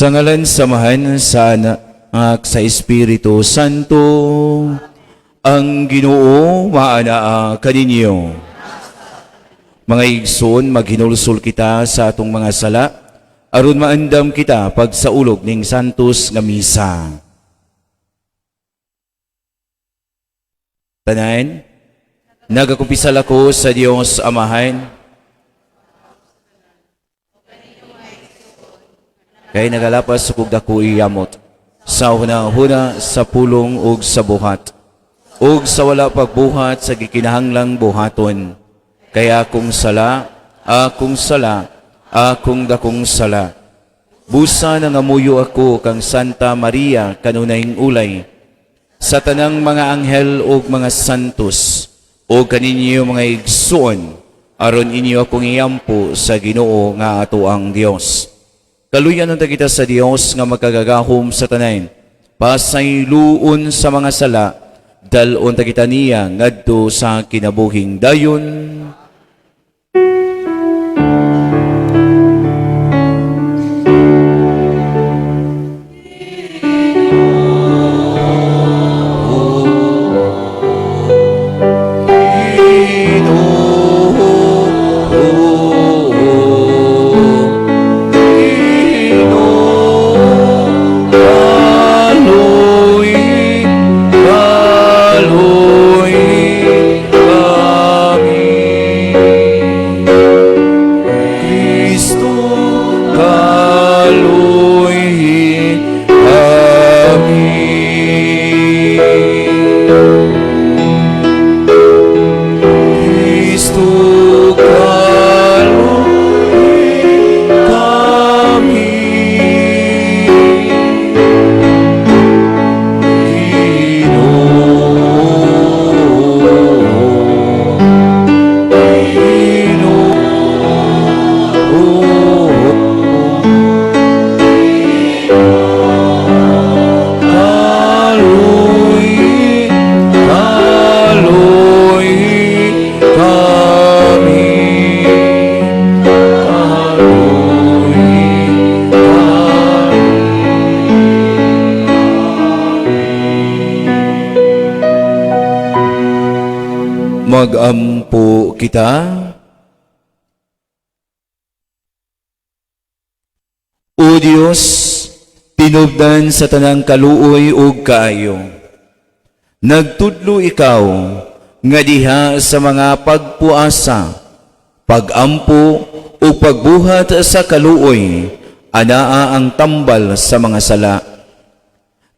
Sa ngalan sa Amahan, sa Anak, sa Espiritu Santo, ang Ginoo maanaa kaninyo. Mga igsoon, maghinulsol kita sa atong mga sala, aron maandam kita pagsaulog ning Santos nga Misa. Tanan, nagakumpisal ako sa Dios Amahan, kay nagalapas ug dako iyamot sa huna-huna, sa pulong ug sa buhat ug sa wala pagbuhat sa gikinahanglang buhaton, kay akong sala, akong sala, akong dakong sala. Busa nangamuyo ako kang Santa Maria, kanunayng ulay, sa tanang mga anghel ug mga santos, ug kaninyo mga igsuon, aron inyo akong iyampo sa Ginoo nga ato ang Dios. Kaluyan unta kita sa Dios nga makagagahom sa tanan. Pasayloon sa mga sala, dal-on ta kita niya ngadto sa kinabuhing dayon. Magampo kita. O Dios, tinubdan sa tanang kaluoy ug kaayo. Nagtudlo ikaw nga diha sa mga pagpuasa, pagampo ug pagbuhat sa kaluoy, anaa ang tambal sa mga sala.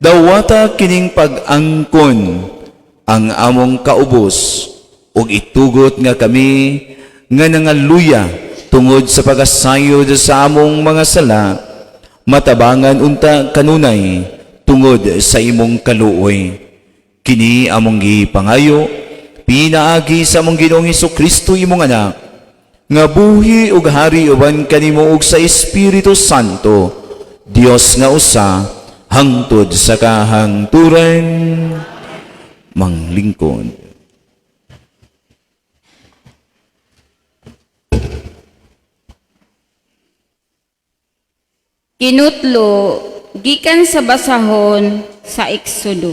Dawata kining pag-angkon ang among kaubos ug itugot nga kami nga nangaluya tungod sa pagasayod sa among mga sala, matabangan unta kanunay tungod sa imong kaluoy. Kini among gipangayo pinaagi sa among Ginoong Kristo, imong Anak, nga buhi ug hari uban kanimo ug sa Espiritu Santo, Dios nga usa, hangtod sa kahangturan. Manglingkod. Kinutlo gikan sa basahon sa Exodo.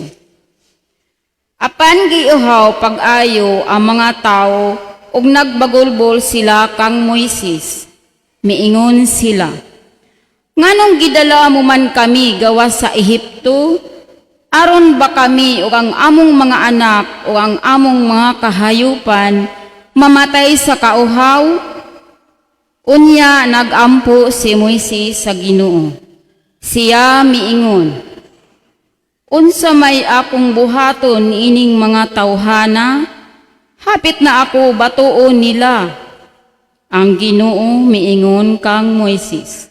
Apan giuhaw pag-ayo ang mga tao ug nagbagulbol sila kang Moises. Miingon sila, "Nganong gidala mo man kami gawas sa Ehipto? Aron ba kami ug ang among mga anak ug ang among mga kahayupan mamatay sa kauhaw?" Unya nagampo si Moises sa Ginoo. Siya miingon, "Unsa may akong buhaton ining mga tawhana? Hapit na ako batuon nila." Ang Ginoo miingon kang Moises,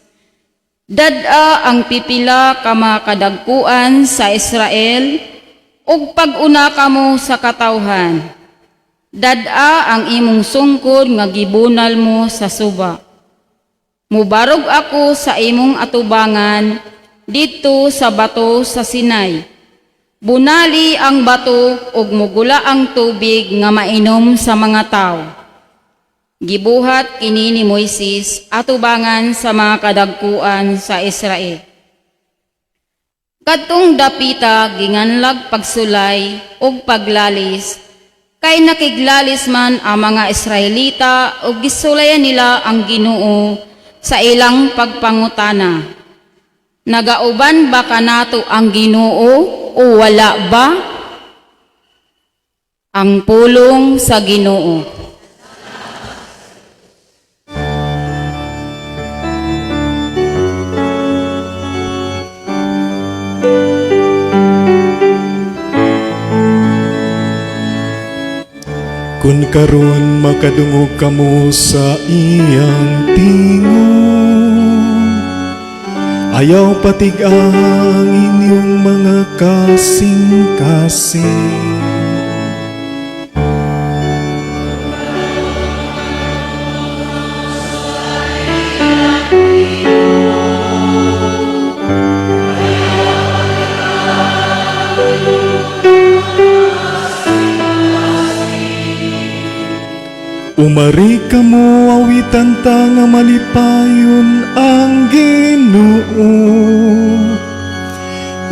"Dad-a ang pipila ka mga kadagkuan sa Israel ug pag-una kamo sa katawhan. Dad-a ang imong sungkod nga gibunal mo sa suba. Mubarog ako sa imong atubangan didto sa bato sa Sinai. Bunali ang bato ug mugula ang tubig nga mainom sa mga tawo." Gibuhat kini ni Moises atubangan sa mga kadagkuan sa Israel. Kadtong dapita ginganlag Pagsulay ug Paglalis, kay nakiglalis man ang mga Israelita ug gisulayan nila ang Ginoo sa ilang pagpangutana. Nagauban ba kanato ang Ginoo o wala ba? Ang pulong sa Ginoo. Kung karon makadungog kamo sa iyang tingog, ayaw patig-aha ang inyong mga kasing-kasing. Umari kamo, awitan ta nga malipayon ang Ginoo.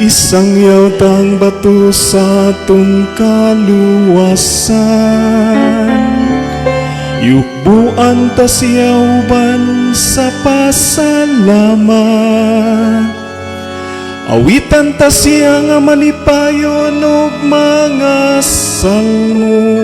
Isangyaw tang bato sa atong kaluwasan. Yukbuan ta siya uban sa pasalamat. Awitan ta siya nga malipayon og mga salmo.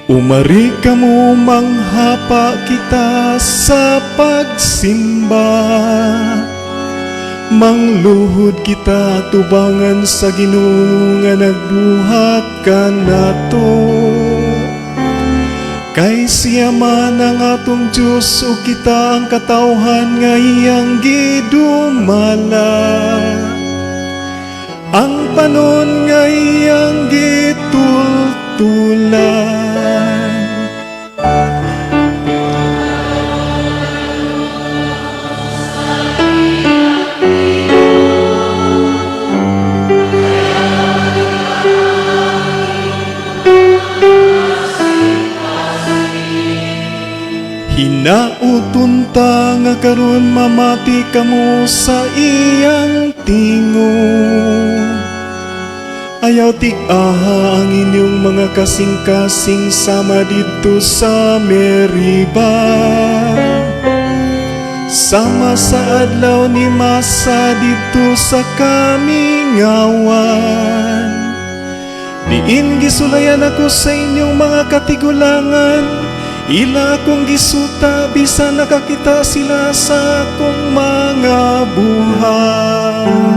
Umari kamo, manghapa kita sa pagsimba. Mangluhod kita tubangan sa Ginoo nga nagbuhat kanato. Kay siya man ang atong Diyos ug kita ang katawhan nga iyang gidumala, ang panon nga iyang gitultulan. Hinauton ta nga karon mamati kamo sa iyang tingog. Ayaw tig-aha ang inyong mga kasing-kasing sama didto sa Meriba, sama sa adlaw ni Masa didto sa kamingawan, diin gisulayan ako sa inyong mga katigulangan. Ila akong gisuta bisan nakakita sila sa akong mga buhat.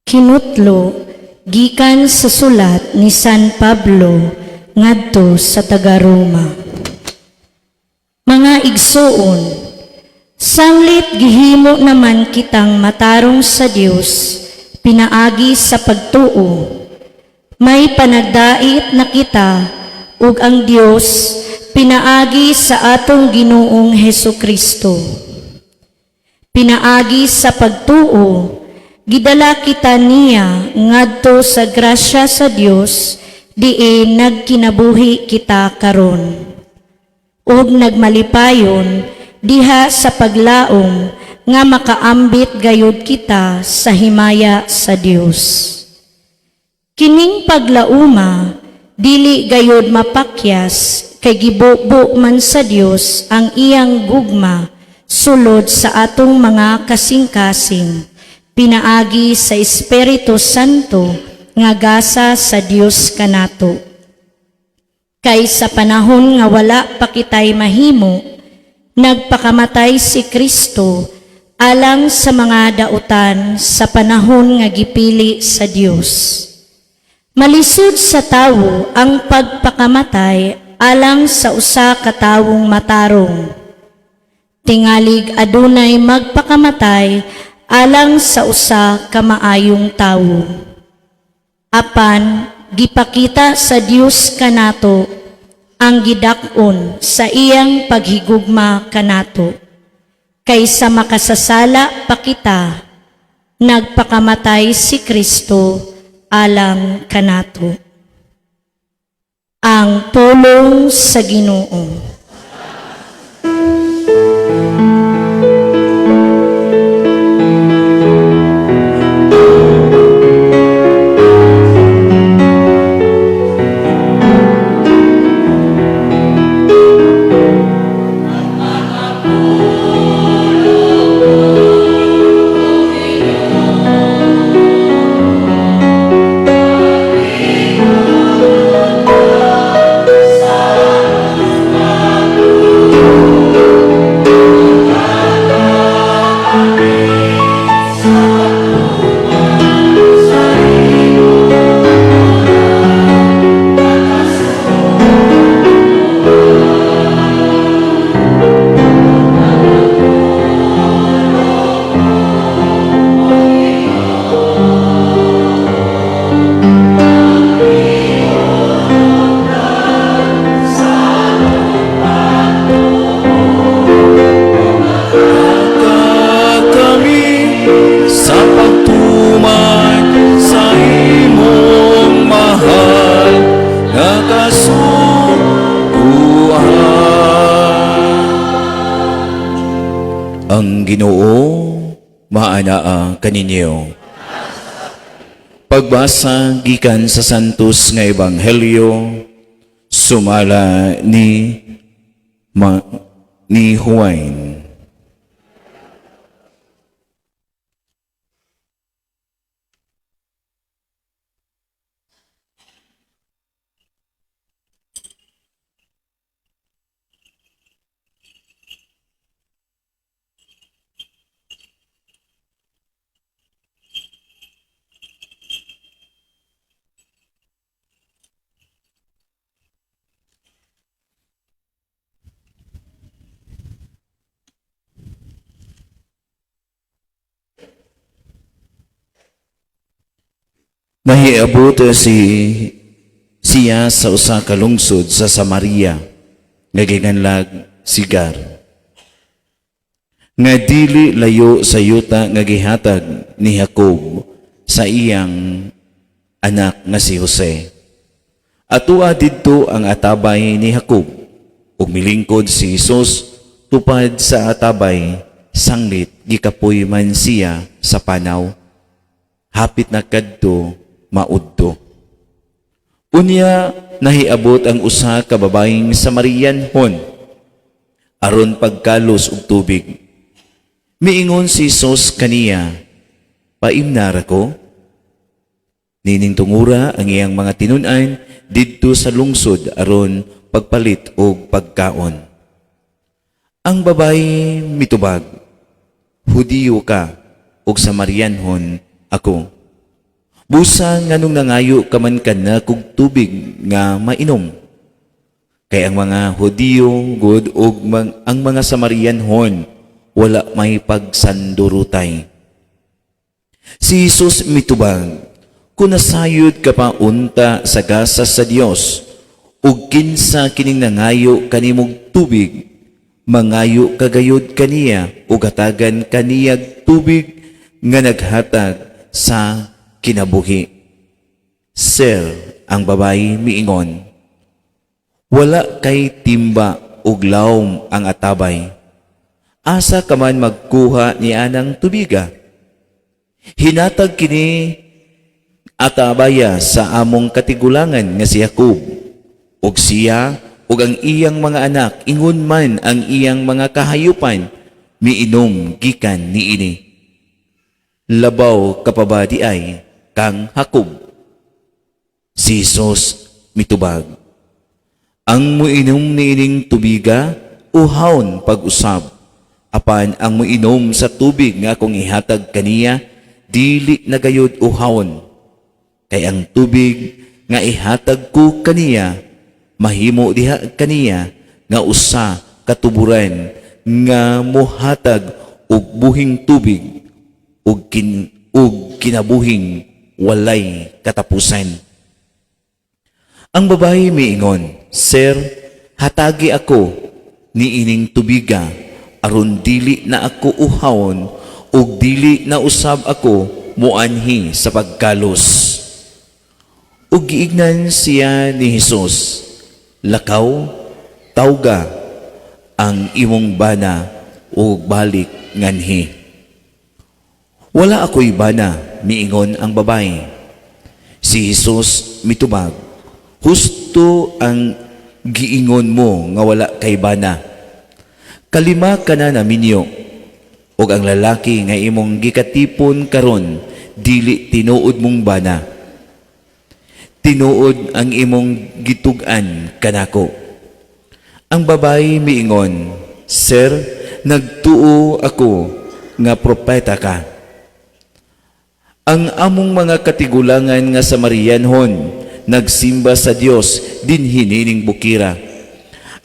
Kinutlo gikan sa sulat ni San Pablo ngadto sa taga-Roma. Mga igsuon, sanglit gihimo naman kitang matarong sa Dios pinaagi sa pagtuo, may panagdait na kita ug ang Dios pinaagi sa atong Ginoong Heso Kristo. Pinaagi sa pagtuo, gidala kita niya ngadto sa grasya sa Dios diin nagkinabuhi kita karon. Ug nagmalipayon diha sa paglaom nga makaambit gayud kita sa himaya sa Dios. Kining paglauma dili gayud mapakyas kay gibubo man sa Dios ang iyang gugma sulod sa atong mga kasing-kasing pinaagi sa Espiritu Santo nga gasa sa Dios kanato. Kay sa panahon nga wala pa kitay mahimo, nagpakamatay si Kristo alang sa mga dautan sa panahon nga gipili sa Dios. Malisod sa tawo ang pagpakamatay alang sa usa ka tawong matarong. Tingalig adunay magpakamatay alang sa usa ka maayong tawo. Apan gipakita sa Dios kanato ang gidak-on sa iyang paghigugma kanato. Kaysa makasasala pa kita, nagpakamatay si Kristo alang kanato. Ang pulong sa Ginoo. Kami sa pagtuman sa imong mahal nga kasuguan. Ang Ginoo maanaa kaninyo. Pagbasa gikan sa Santos nga Ebanghelyo sumala ni Juan. Nahiabot siya sa usa ka lungsod sa Samaria nga ginganlag Sigar, nga dili layo sa yuta nga gihatag ni Jacob sa iyang anak nga si Jose. Atua didto ang atabay ni Jacob, ug milingkod si Jesus tupad sa atabay sanglit gikapoy man siya sa panaw. Hapit na kadto maudto. Unya nahiabot ang usa ka babayeng Samarianhon aron pagkalos og tubig. Miingon si Jesus kaniya, "Paimnara ko." Nining tungura ang iyang mga tinun-an didto sa lungsod aron pagpalit og pagkaon. Ang babayi mitubag, "Hudiyo ka ug Samarianhon ako. Busa nganong nangayo ka man kanakog tubig nga mainom?" Kay ang mga Hudiyo gud ug ang mga Samarianhon wala may pagsandurutay. Si Jesus mitubag, "Kung nasayod ka pa unta sa gasa sa Dios, ug kinsa kining nangayo kanimog tubig, mangayo ka gayod kaniya ug hatagan kaniyag tubig nga naghatag sa kinabuhi." "Sir," ang babayi miingon, "wala kay timba ug lawom ang atabay. Asa ka man magkuha ni anang tubiga? Hinatag kini atabaya sa among katigulangan nga si Jacob. Ug siya ug ang iyang mga anak, ingon man ang iyang mga kahayupan, miinom gikan niini. Labaw ka pa ba diay kang Jacob?" Si Jesus mitubag, "Ang muinom niining tubiga, uhawon pag-usab. Apan ang muinom sa tubig nga akong ihatag kaniya, dili na gayud uhawon. Kay ang tubig nga ihatag ko kaniya mahimo diha kaniya nga usa ka tuburan nga mohatag og buhing tubig ug kinabuhing walay katapusan." Ang babae miingon, "Sir, hatagi ako niining tubiga aron dili na ako uhawon ug dili na usab ako muanhi sa pagkalos." Ug giingnan siya ni Hesus, "Lakaw, tawga ang imong bana ug balik nganhi." "Wala ako'y bana," miingon ang babae. Si Jesus mitubag, "Husto ang giingon mo nga wala kay bana. Kalima ka na naminyo, ug ang lalaki nga imong gikatipon karon dili tinuod mong bana. Tinuod ang imong gitug-an kanako." Ang babae miingon, "Sir, nagtuo ako nga propeta ka. Ang among mga katigulangan nga Samarianhon nagsimba sa Dios dinhi nining bukira.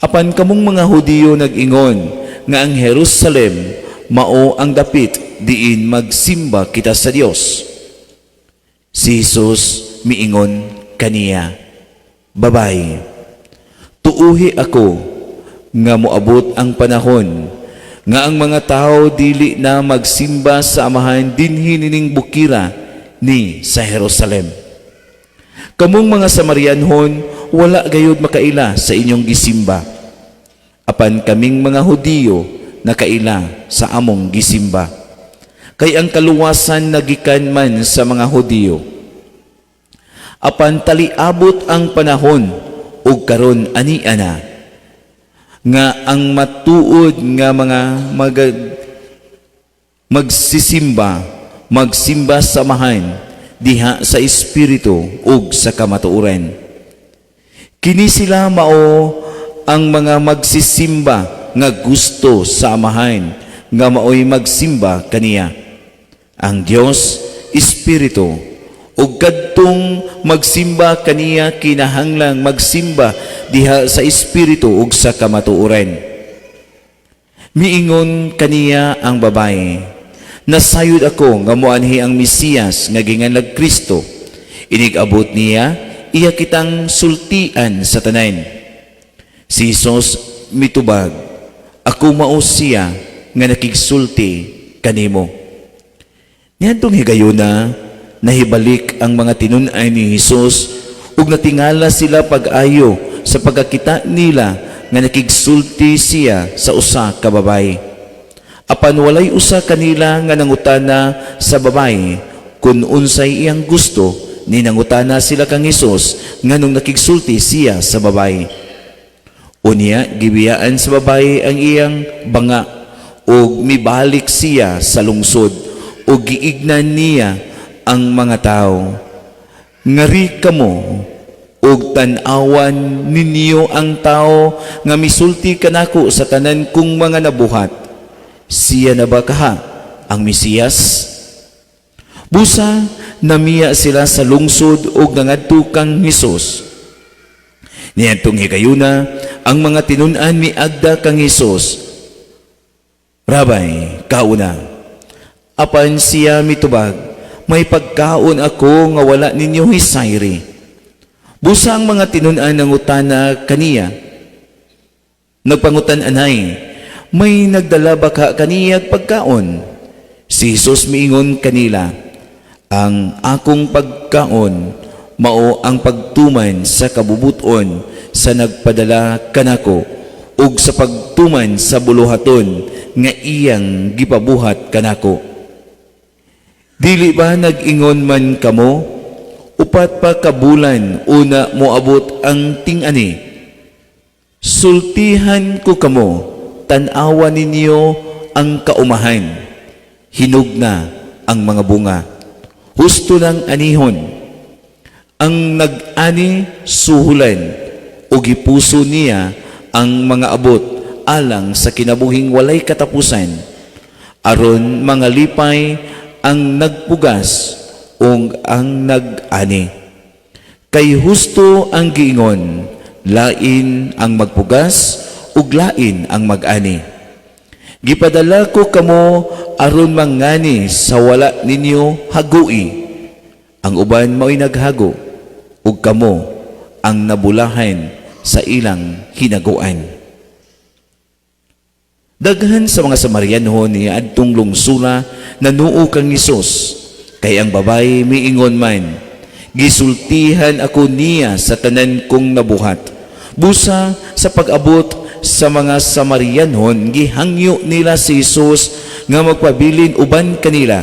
Apan kamong mga Hudiyo nag-ingon nga ang Jerusalem mao ang dapit diin magsimba kita sa Dios." Si Jesus miingon kaniya, "Babae, tuuhi ako nga moabot ang panahon nga ang mga tao dili na magsimba sa Amahan dinhi nining bukira ni sa Jerusalem. Kamong mga Samarianhon wala gayud makaila sa inyong gisimba. Apan kaming mga Hudiyo nakaila sa among gisimba. Kay ang kaluwasan nagikan man sa mga Hudiyo. Apan taliabot ang panahon ug karon ania na nga ang matuod nga mga magsisimba magsimba sa Amahan diha sa espiritu ug sa kamatuoran. Kini sila mao ang mga magsisimba nga gusto sa Amahan nga maoy magsimba kaniya. Ang Dios espiritu, ug kadtong magsimba kaniya kinahanglang magsimba diha sa espiritu ug sa kamatuoran." Miingon kaniya ang babae, "Nasayod ako nga moanhi ang Mesiyas nga ginganlag Kristo. Inig-abot niya, iya kitang sultian sa tanan." Si Jesus mitubag, "Ako mao siya nga nakigsulti kanimo." Niadtong higayuna, nahibalik ang mga tinun-an ni Hesus ug natingala sila pag-ayo sa pagkakita nila nga nakigsulti siya sa usa ka babae. Apan walay usa kanila nga nangutana sa babae kung unsay iyang gusto, ni nangutana sila kang Hesus nganong nakigsulti siya sa babae. Unya gibiyaan sa babae ang iyang banga ug mibalik siya sa lungsod ug giignan niya ang mga tao, "Ngari kamo ug tan-awan ninyo ang tao nga misulti kanako sa tanan kong mga nabuhat. Siya na ba kaha ang Mesiyas?" Busa namiya sila sa lungsod ug nangadto kang Hesus. Niadtong higayuna, ang mga tinun-an miagda kang Hesus, "Rabbi, kauna." Apan siya mitubag, "May pagkaon ako nga wala ninyo hisayri." Busa ang mga tinun-an nangutana kaniya. Nagpangutan-anay, "May nagdala ba ka kaniyag pagkaon?" Si Jesus miingon kanila, "Ang akong pagkaon mao ang pagtuman sa kabubuton sa nagpadala kanako ug sa pagtuman sa buluhaton nga iyang gipabuhat kanako. Dili ba nag-ingon man kamo, 'Upat pa ka bulan una moabot ang ting-ani'? Sultihan ko kamo, tan-awa ninyo ang kaumahan. Hinog na ang mga bunga. Husto ng anihon. Ang nag-ani suhulan ug gipuso niya ang mga abot alang sa kinabuhing walay katapusan, aron mangalipay ang nagpugas ug ang nag-ani. Kay husto ang giingon, lain ang magpugas ug lain ang mag-ani. Gipadala ko kamo aron mangani sa wala ninyo hagui. Ang uban mao'y naghago ug kamo ang nabulahan sa ilang hinaguan. Daghan sa mga Samarianhon ni adtong lungsura nanuo kang Hesus, kay ang babaye miingon man, "Gisultihan ako niya sa tanan kong nabuhat." Busa sa pag-abot sa mga Samarianhon, gihangyo nila si Hesus nga magpabilin uban kanila,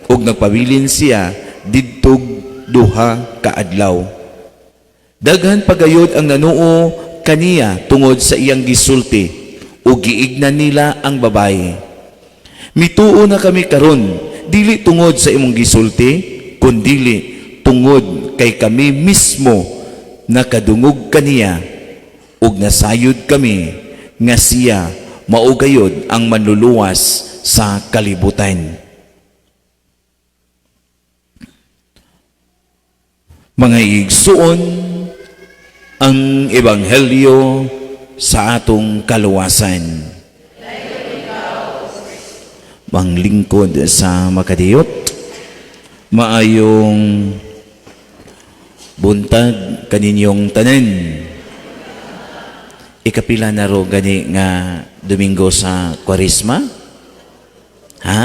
ug nagpabilin siya didtog 2 ka adlaw. Daghan pagayod ang nanuo kaniya tungod sa iyang gisulti, ug giignan nila ang babaye, "Mituo na kami karon, dili tungod sa imong gisulti, kundili tungod kay kami mismo nakadungog kaniya ug nasayod kami nga siya mao gayod ang manluluwas sa kalibutan." Mga igsuon, ang ebanghelyo sa atong kaluwasan. Manglingkod sa makadiyot, maayong buntag kaninyong tanan. Ikapila na ro gani nga Domingo sa Kwaresma? Ha?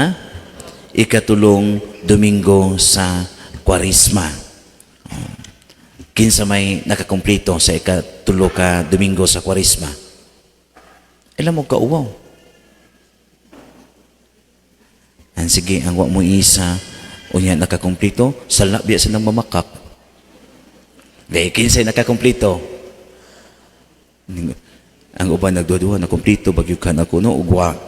Ikatulong Domingo sa Kwaresma. Kinsa may nakakumpleto sa ikatulo ka Domingo sa Kwaresma? Alam mo kauwaw. An sige, ang wa mo isa, unya nakakumpleto, sala biya sa nang mamakak. Dahil kinsay nakakumpleto? Ang uban nagduha-duha, nakumpleto, bagyukan ako, no? Ugwa.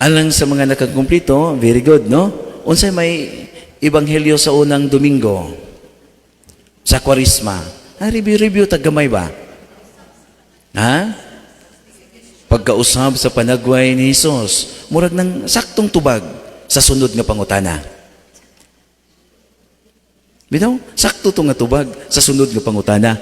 Alang sa mga nakakumpleto, very good, no? Unsay may ebanghelyo sa unang Domingo sa Kwaresma? Ah, review-review, taggamay ba? Ha? Pagkausab sa panagway ni Hesus, murag ng saktong tubag sa sunod nga pangutana. Bitaw, sakto to nga tubag sa sunod nga pangutana.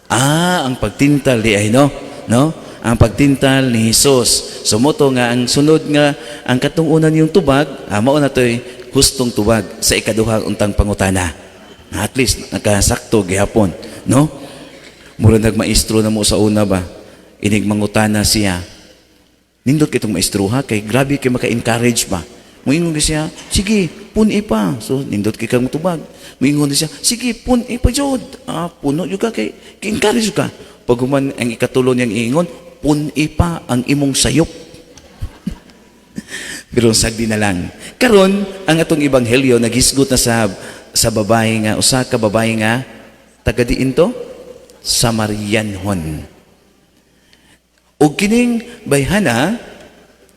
Ah, ang pagtintal di ay no, no? Ang pagtintal ni Hesus. Sumuto nga ang sunod nga ang katong una niyong tubag, mao na to'y hustong tubag sa ikaduha untang pangutana. At least nakasakto gihapon, no? Mura nagmaestro na mo sa una ba? Inig mangutana siya. Nindot kitong maestro ha, kay grabe kay maka-encourage ba. Moingon siya, "Sige, pun-i pa." So, nindot kay kang tubag. Moingon siya, "Sige, pun-i pa jud." Ah, puno jud ka kay encourage ka. Pag human ang ikatulo niyang iingon, "Pun-i pa ang imong sayop." Pero sagdi na lang. Karon, ang atong ebanghelyo naghisgot na sa babae nga usa ka babae nga taga diin to? Samarianhon. Ug kining bayhana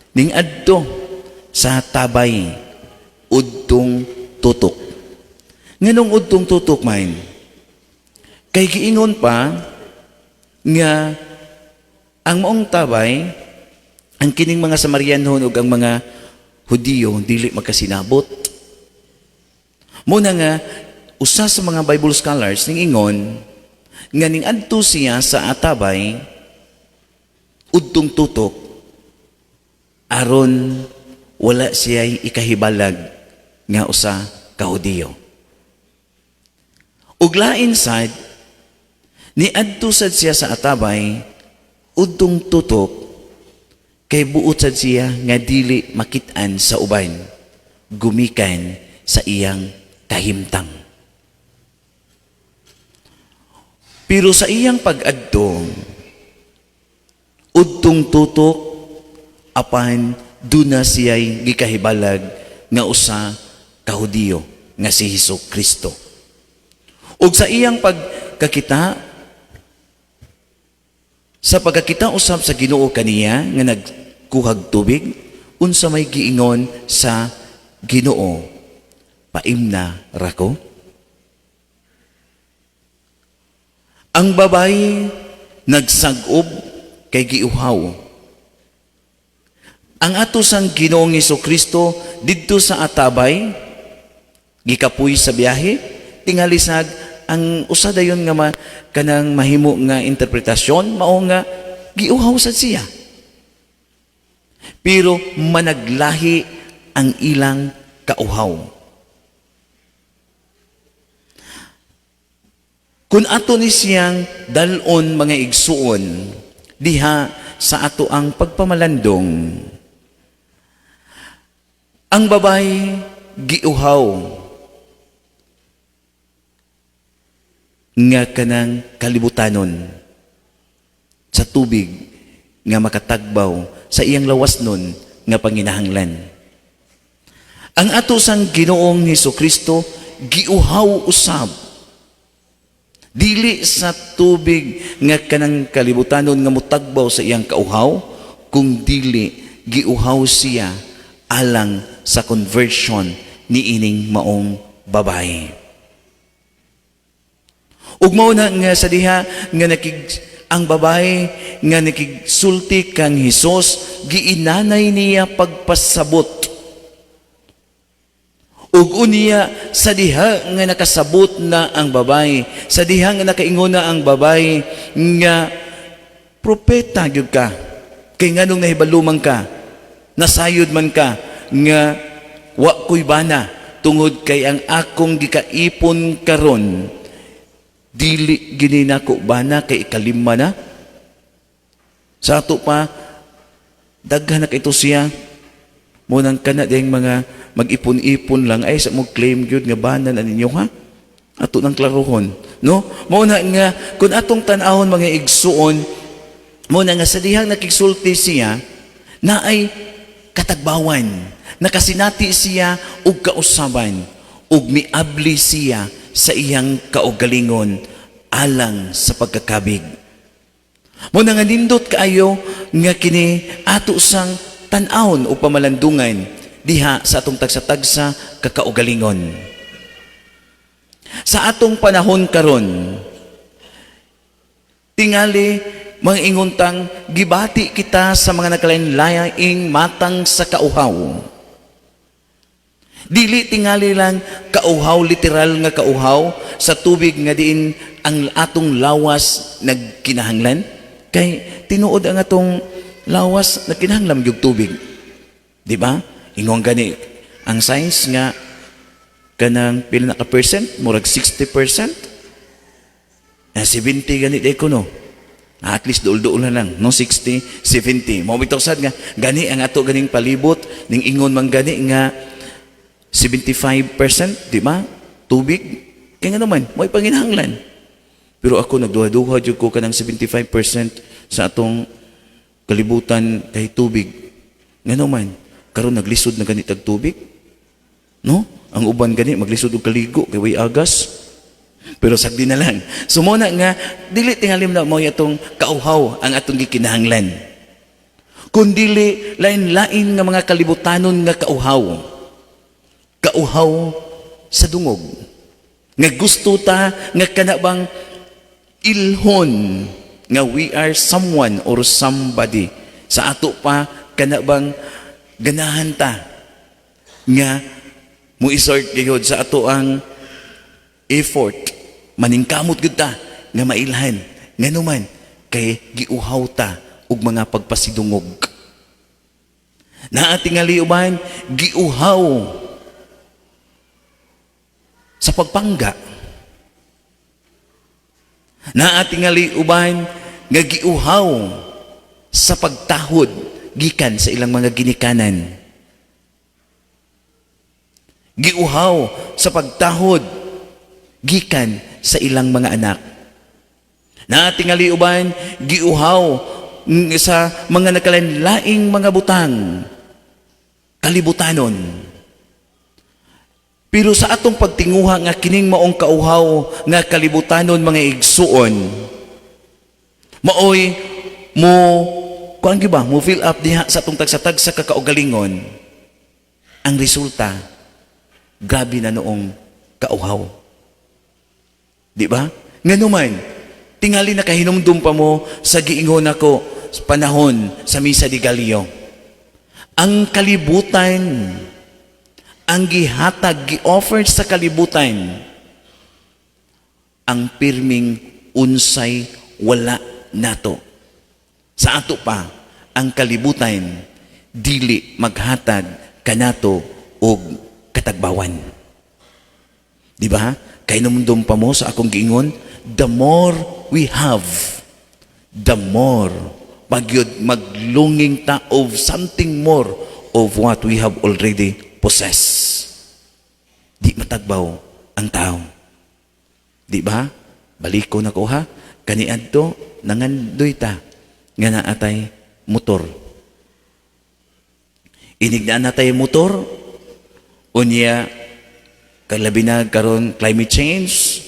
ning adto sa tabay udtong tutok. Nganong udtong tutok man? Kay giingon pa nga ang maong tabay, ang kining mga Samarianhon ug ang mga Hudiyo dili magkasinabot. Muna nga usa sa mga Bible scholars ning ingon nga ning adto siya sa atabay udtong tutok aron wala siya ikahibalag nga usa ka Hudiyo. Ug lain sad, ni adto sad siya sa atabay udtong tutok kay buot sad siya nga dili makit-an sa uban gumikan sa iyang kahimtang. Pero sa iyang pag-adto udtong tutok, apan duna siya'y gikahibalag nga usa ka Hudiyo nga si Hesus Kristo. Ug sa iyang pagkakita, sa pagkakita usab sa Ginoo kaniya nga nagkuhag tubig, unsa may giingon sa Ginoo? "Paimna ra ko." Ang babae nagsag-ob kay giuhaw. Ang ato sang Ginoong Kristo didto sa atabay, gikapoy sa biyahe, tingali sag ang usa dayon nga kanang mahimo nga interpretasyon mao nga giuhaw sad siya. Pero managlahi ang ilang kauhaw. Kung ato ni siyang dalon, mga igsuon, diha sa ato ang pagpamalandong, ang babay giuhaw nga kanang kalibutanon sa tubig nga makatagbaw sa iyang lawas nun nga panginahanglan. Ang ato sang Ginoong Hesus Kristo giuhaw usab, dili sa tubig nga kanang kalibutanon nga mutagbaw sa iyang kauhaw, kung dili giuhaw siya alang sa conversion ni ining maong babae. Ug mao na nga sa diha nga ang babae nga nakigsulti kang Hesus, giinanay niya pagpasabot. Ug unya sa diha nga nakasabot na ang babae, sa diha nga nakaingon na ang babae nga propeta gyud ka. Kay nganong nahibalo man ka, nasayod man ka nga wa ko'y bana, tungod kay ang akong gikaipon karon dili gini nako bana kay ikalima na. Sa ato pa daghan na kay ito siya mo nang kana diyang mga mag-ipon-ipon lang ay sa mo claim gyud nga bana na ninyo, ha, ato nang klarohon, no? Mao na nga kung atong tan-awon, mga igsuon, mao na nga sa dihang nakigsulti siya na ay katagbawan, nakasinati siya og kausaban ug miabli siya sa iyang kaugalingon alang sa pagkakabig. Mao na nga nindot kaayo nga kini ato sang tan-awon o pamalandungan diha sa atong tagsa-tagsa kakaugalingon. Sa atong panahon karon, tingali mga inguntang gibati kita sa mga nakalain-laing matang sa kauhaw. Dili tingali lang kauhaw, literal nga kauhaw sa tubig nga diin ang atong lawas nagkinahanglan. Kay tinuod ang atong lawas nagkinahanglan gyud tubig. Di ba? Ingon gani ang science nga kanang pila na ka percent, murag 60%. Na 70 gani di ko, no. At least duol-duol na lang, no, 60, 70. Mao bitaw sad nga gani ang ato ganing palibot ning ingon man gani nga 75%, di ba? Tubig. Kaya nga naman, mo'y panginahanglan. Pero ako nagduha-duha jud ko kanang 75% sa atong kalibutan kay tubig. Nga naman, karon naglisod na gani tag tubig. No? Ang uban gani maglisod og kaligo kay way agas. Pero sagdi na lang. So mo na nga dili tingalim na mo atong kauhaw ang atong gikinahanglan. Kun dili lain-lain nga mga kalibutanon nga kauhaw. Kauhaw sa dungog. Nga gusto ta nga kana bang ilhon nga we are someone or somebody. Sa ato pa kana bang ganahan ta nga mo isort gyud sa ato ang effort, maningkamot gyud ta nga mailhan, nganuman kay giuhaw ta og mga pagpasidungog. Naa tingali uban giuhaw sa pagpangga. Naa tingali uban nga giuhaw sa pagtahod gikan sa ilang mga ginikanan, giuhaw sa pagtahod gikan sa ilang mga anak. Naa tingali uban giuhaw sa mga nakalain-laing mga butang kalibutanon. Pero sa atong pagtinguha nga kining maong kauhaw nga kalibutanon, mga igsuon, maoy mo kuan gyud ba, mo fill up diha sa atong tagsa-tagsa kakaugalingon, ang resulta grabe na noong kauhaw. Di ba? Nganuman, tingali nakahinumdum pa mo sa giingon ako sa panahon sa Misa de Gallo. Ang kalibutan, ang gihatag, gi-offer sa kalibutan, ang pirming unsay wala nato. Sa ato pa, ang kalibutan dili maghatag kanato og katagbawan. Di ba? Kay numdum pa mo sa akong giingon, the more we have, the more pagyud maglonging ta of something more of what we have already possessed. Di matagbaw ang tao. Di ba? Baliko na ko ha. Kaniadto, nangandoy ta nga naa tay motor. Inig na natay motor, unya, kalabi na karon climate change,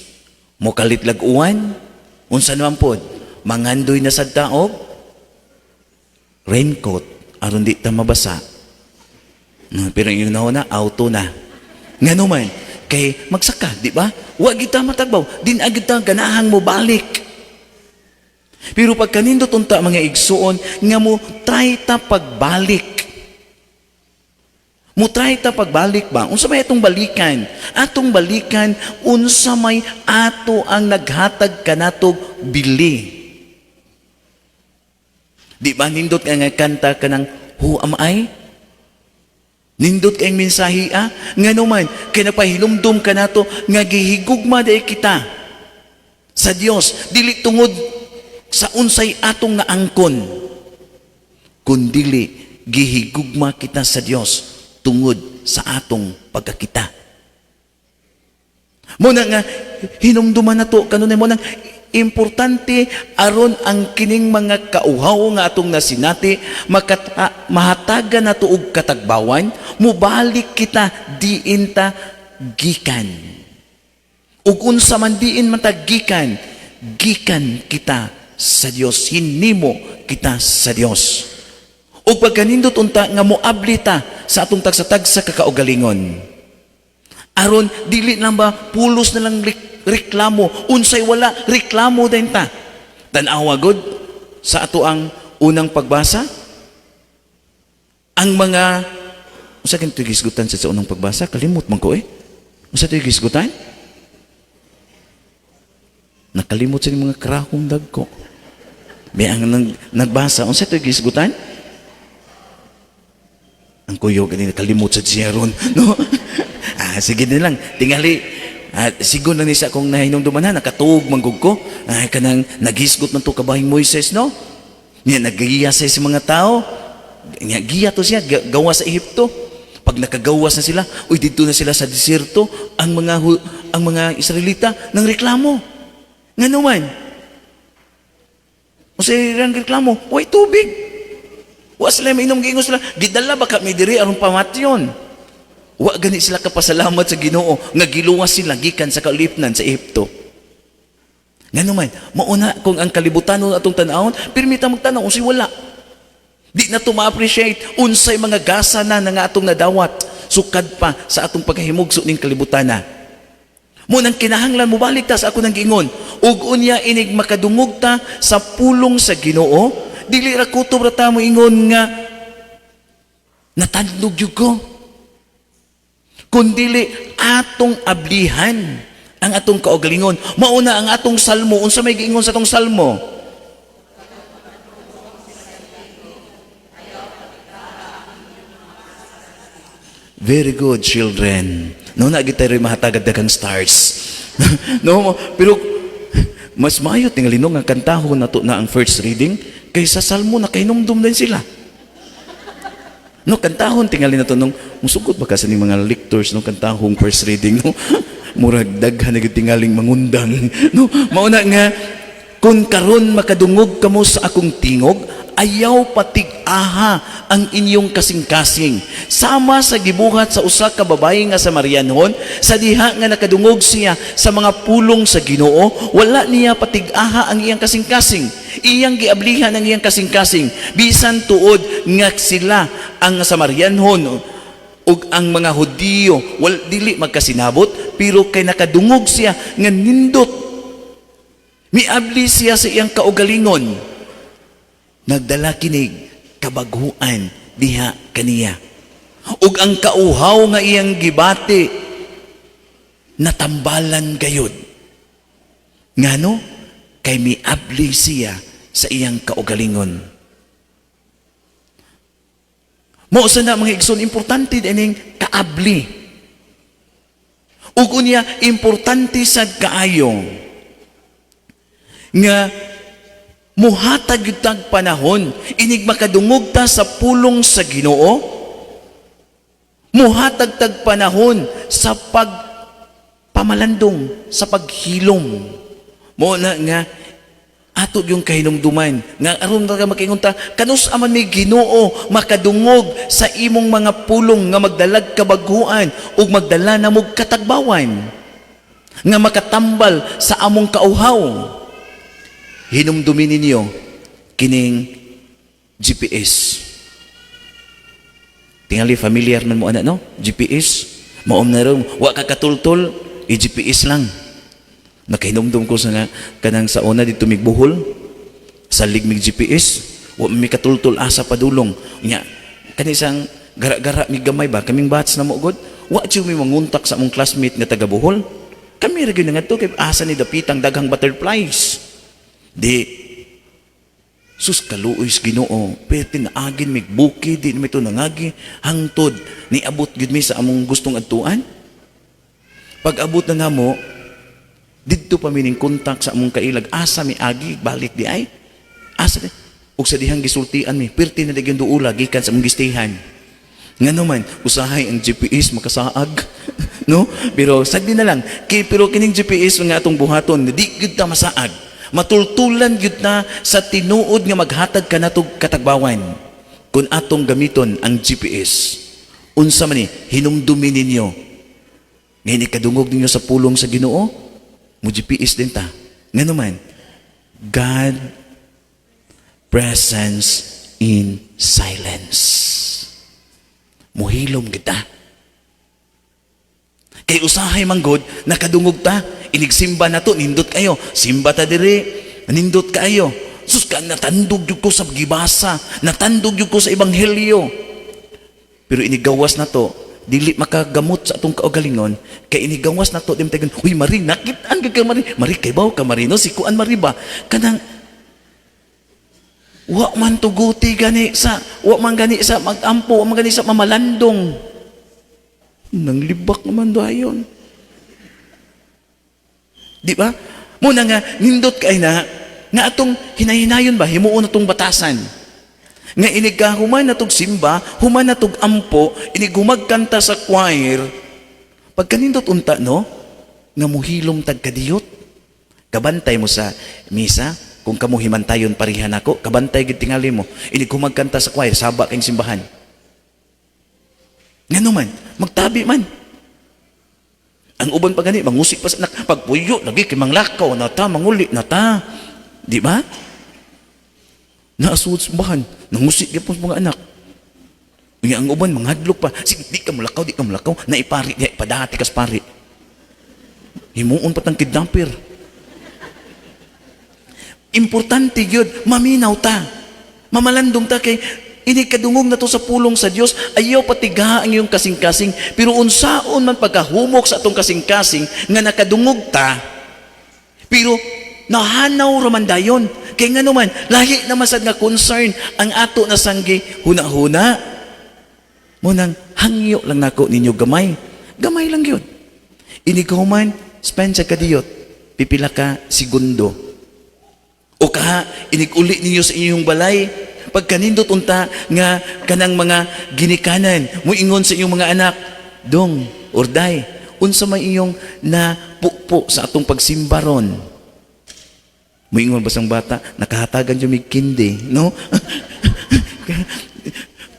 mokalit lag uwan, unsa naman pod, mangandoy na sad ta og raincoat aron di ta mabasa. No, pero yung na auto na. Ngano man, kay magsaka, di ba? Wa kita matagbaw, din agad ta ganahang mo balik. Pero pag kanindot unta, mga igsuon, nga mo try ta pagbalik. Mo try ta pagbalik ba? Unsa may atong balikan? Atong balikan unsa may ato ang naghatag kanatog bili. Di ba nindot nga nga kanta kanang "Who Am I"? Nindot kay mensahe ah. Ngano man, kay napahinumdum kanato nga gihigugma diay kita sa Dios dili tungod sa unsay atong naangkon, kundili gihigugma kita sa Dios tungod sa atong pagkakita. Muna nga hinumduman nato kanunay mo nang importante aron ang kining mga kauhaw nga atong nasinati makata, mahatagan nato og katagbawan, mubalik kita diin ta gikan. Ug unsa man diin man ta gikan, gikan kita sa Dios, hinimo kita sa Dios. Ug pagkanindot unta nga moabli ta sa atong tagsa-tagsa kakaugalingon. Aron dili lang ba pulos na lang reklamo, unsay wala reklamo din ta. Tan-awa gud sa ato ang unang pagbasa. Ang mga unsa kini gisgutan sa unang pagbasa? Kalimot man ko eh. Unsa to gisgutan? Nakalimot sa mga krahong dagko. May ang nagbasa, unsa to gisgutan? Ang kuyog gani nakalimot sa siya ron, no? Ah, sige na lang. Tingali, ah, sigon lang ni sa akong nahinumduman ha, nakatuog man gud ko. Ah, kanang naghisgot man to kabahing Moises, no? Nya nagagiya sa mga tao. Nya giya to siya gawa sa Ehipto. Pag nakagawas na sila, uy, dito na sila sa disyerto, ang mga Israelita nang reklamo. Ngano man? Unsa ilang reklamo? Way tubig. Wa sila mainom, giingon sila, "Gidala ba kami diri aron pamatyon?" Wa gani sila kapasalamat sa Ginoo nga giluwas sila gikan sa kaulipnan sa Ehipto. Ngano man, mauna kung ang kalibutan atong tan-awon, pirmi ta magtan-aw unsay wala. Di na to ma-appreciate unsay mga gasa na nga atong nadawat sukad pa sa atong pagkahimugso ning kalibutan na. Mo nang kinahanglan mobalik ta sa ako nang giingon. Ug unya inig makadungog ta sa pulong sa Ginoo, dili ra kutob ra ta mo ingon nga natandog gyud ko. Kundili atong ablihan ang atong kaugalingon. Mauna ang atong salmo, unsa may giingon sa atong salmo? Very good, children. No, na gid tayo mahatagad daghang stars. No, pero mas maayo tingali no nga kantahon nato na ang first reading kaysa salmo na kahinumdum din sila. No, kantahon tingali na to nung musugot ba ka sa ning mga lectors no kantahong first reading, no? Murag daghan na gyud tingaling mangundang, no? Mauna nga kung karon makadungog kamo sa akong tingog, ayaw patig-aha ang inyong kasing-kasing. Sama sa gibuhat sa usa ka babayi nga Samarianhon, sa diha nga nakadungog siya sa mga pulong sa Ginoo, wala niya patig-aha ang iyang kasing-kasing. Iyang giablihan ang iyang kasing-kasing. Bisan tuod nga sila ang Samarianhon ug ang mga Hudiyo wal dili magkasinabot, pero kay nakadungog siya nga nindot, miabli siya sa iyang kaugalingon. Nagdala kinig kabaghuan diha kaniya. Ug ang kauhaw nga iyang gibati natambalan gayud. Ngano? Kay miabli siya sa iyang kaugalingon. Mao sa na, mga igsoon, importante ining kaabli. Ug unya, importante sad kaayo nga muhatag gyud tag panahon inig makadungog ta sa pulong sa Ginoo, muhatag tag panahon sa pagpamalandong, sa paghilom. Mo na nga ato yung kahinumduman nga aron ra makaingon ta, "Kanus-a man mi, Ginoo, makadungog sa imong mga pulong nga magdalag kabaghuan ug magdala namog katagbawan nga makatambal sa among kauhaw?" Hinumdumi ninyo kining GPS. Tingali familiar man mo ana, no? GPS. Maom na ron, wa ka katultol, i-GPS lang. Nakahinumdum ko sa nga kanang sa una dito migbuhol sa ligmig GPS, wa mi katultol asa padulong. Nya kani isang gara-gara mi gamay ba kaming batch na mo gud, wa jud mi manguntak sa among classmate nga taga Bohol. Kami ra gyud ngadto kay asa ni dapitang daghang butterflies. Di sus, kaluoy sa Ginoo, pero tinaagin mig bukid, di mi to nangagi hangtod niabot gyud mi sa among gustong adtuan. Pag abot na namo didto pa mi ning kontak sa among kailag, asa mi agi balik di ay asa di ug sa dihang gisultian mi, perti na nagyan duula gikan sa among gistihan. Ngano man, usahay ang GPS makasaag, no? Pero sagdi na lang kay, pero kining GPS nga atong buhaton, di gyud ta masaag, matultulan gyud na sa tinuod nga maghatag kanatog katagbawan kung atong gamiton ang GPS. Unsa man ni? Hinumdumi ninyo ngayon, ikadungog ninyo sa pulong sa Ginoo, mo GPS din ta. Ngano man, God presence in silence. Muhilom kita. Kay usahay manggod, nakadungog ta, inigsimba na to, nindot kayo. Simba ta diri, nindot kayo. Sus ka, natandog jud ko sa gibasa, natandog jud ko sa ebanghelyo. Pero inigawas na to, dili makagamot sa atong kaugalingon, kay inigawas na to, di matagan, "Uy, Mari, nakitaan ka ka, Mari, Mari, kay baw ka, Mari, no, si Kuan Mari ba?" Kanang, wa man tuguti gani sa, wa man gani sa magampo, wa man gani sa mamalandong. Nang libak naman dayon. Di ba? Muna nga, nindot kay na, nga atong hinahinayon ba, himuon atong batasan. Nga inig ka, human na tog simba, human na tog ampo, inig humagkanta sa choir, pagkanindot unta, no, nga muhilom tag kadiyot. Kabantay mo sa misa, kung kamo himantayon parihan ako, kabantay gid tingali mo, inig humagkanta sa choir, saba kayong simbahan. Ngano man, magtabi man. Ang uban pa gani, mangusik pa sa anak, pagpuyo, lagi kay manglakaw na ta, manguli na ta. Di ba? Naasud simbahan, nangusik gyapon sa mga anak. Unya ang uban, manghadlok pa. Sige, di ka mulakaw, di ka mulakaw. Naipari, di, padati kas pari. Himuon pa tang kidnapper. Importante yun, maminaw ta. Mamalandong ta kay ini kadungog na to sa pulong sa Dios, ayaw patigaha ang iyong kasing-kasing, pero unsaon man pagkahumok sa atong kasing-kasing nga nakadungog ta, pero nahanaw raman dayon. Kay ngano man, lahi na masad nga concern ang ato na sanggi huna-huna. Mo nang hangyo lang nako ninyo gamay. Gamay lang yun. Inigaw man, spend sa kadiyot, pipila ka segundo. O kaha, iniguli ninyo sa inyong balay, pagkanindot unta nga kanang mga ginikanan, muingon sa inyong mga anak, "Dong, orday, unsa may inyong napupo sa atong pagsimba ron?" Muingon ba sang bata, "Nakahatagan yung mig kindi," no?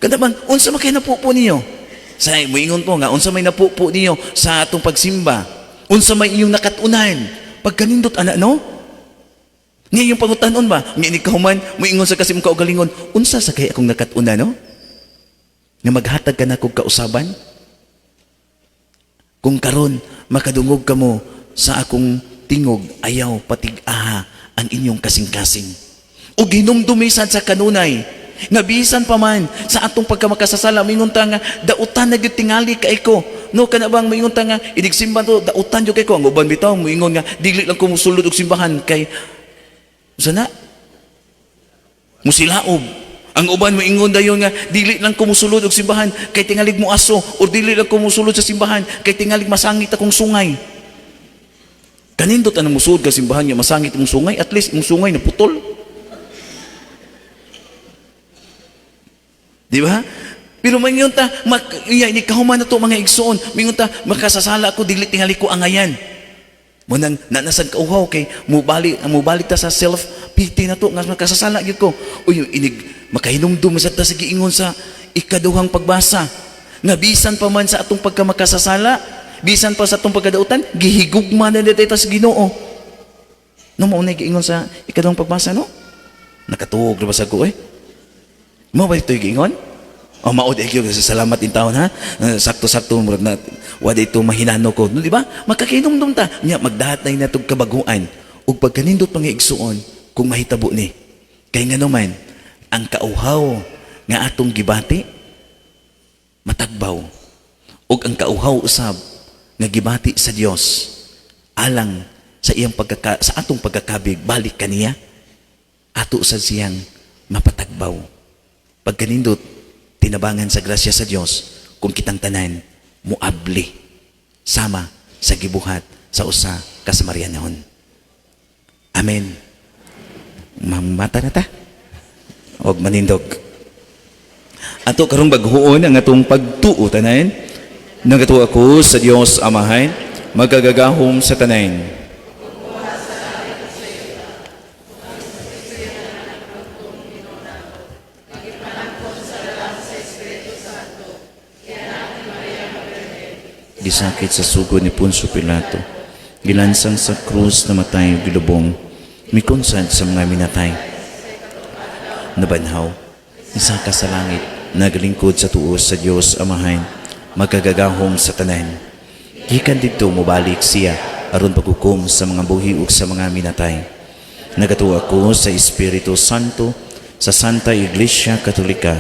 Kada man, unsa man kay napupo niyo? Sa muingon po nga, unsa may napupo niyo sa atong pagsimba? Unsa may inyong nakatunan? Pagkanindot ana, no? Nga yung pangutanon ba? Nga ni kahuman, muingon sa kasi mong kaugalingon, "Unsa sa kay akong nakatunan, no?" Nga maghatag ka na kog kausaban? Kung karon makadungog kamo sa akong tingog, ayaw patig-aha ang inyong kasing-kasing. O hinumdumi sad sa kanunay, Nga bisan pa man sa atong pagkamakasasala, mingon ta nga dautan na gyud tingali kay ko. No, kana bang moingon ta nga inig simba to dautan gyud kay ko. Ang uban bitaw moingon nga dili lang ko mosulod og simbahan kay sana musilaob. Ang uban moingon dayon nga dili lang ko mosulod og simbahan kay tingalig mo aso, or dili lang ko mosulod sa simbahan kay tingalig masangit akong sungay. Kanindot anang musulod ka simbahan nga masangit imong sungay, at least imong sungay naputol. Di ba? Pero maingon ta, iya, ini kahuman na to mga igsoon, maingon ta, makasasala ako, dili tingali ko angayan. Munang nanasag kauhaw kay mubalik ta sa self pity na to nga makasasala gyud ko. Uy, inig makahinumdum sa ta sa giingon sa ikaduhang pagbasa. Nga bisan pa man sa atong pagkamakasasala, bisan pa sa atong pagkadautan, gihigugma na dito sa Ginoo. No, mao na giingon sa ikaduhang pagbasa, no? Nakatuog ra ba sa ko eh? Mao ba ito giingon? O mao di gyud, salamat in taon ha. Sakto-sakto murag na wa ito mahinano ko. No, di ba? Makakinumdum ta. Nya magdahatay na tog kabaguan ug pagkanindot mga igsuon kung mahitabo ni. Kay nganuman ang kauhaw nga atong gibati matagbaw, ug ang kauhaw usab nga gibati sa Dios alang sa iyang sa atong pagkakabig balik kaniya, ato sad siyang mapatagbaw. Pagkanindot tinabangan sa grasya sa Dios kung kitang tanan muabli sama sa gibuhat sa usa ka Samarianhon. Amen. Mamata na ta. Og manindog. Ato karong baghuon ang atong pagtuo tanan. Nagatuo ako sa Dios Amahan, magagagahom sa tanan. Gisakit sa sugod ni Poncio Pilato, gilansang sa krus, namatay ug gilubong, mikonsad sa mga minatay, nabanhaw, isaka sa langit, nagalingkod sa tuos sa Dios Amahan, magagagahom sa tanan. Gikan didto mobalik siya aron paghukom sa mga buhi ug sa mga minatay. Nagatuo ako sa Espiritu Santo, sa Santa Iglesia Katolika,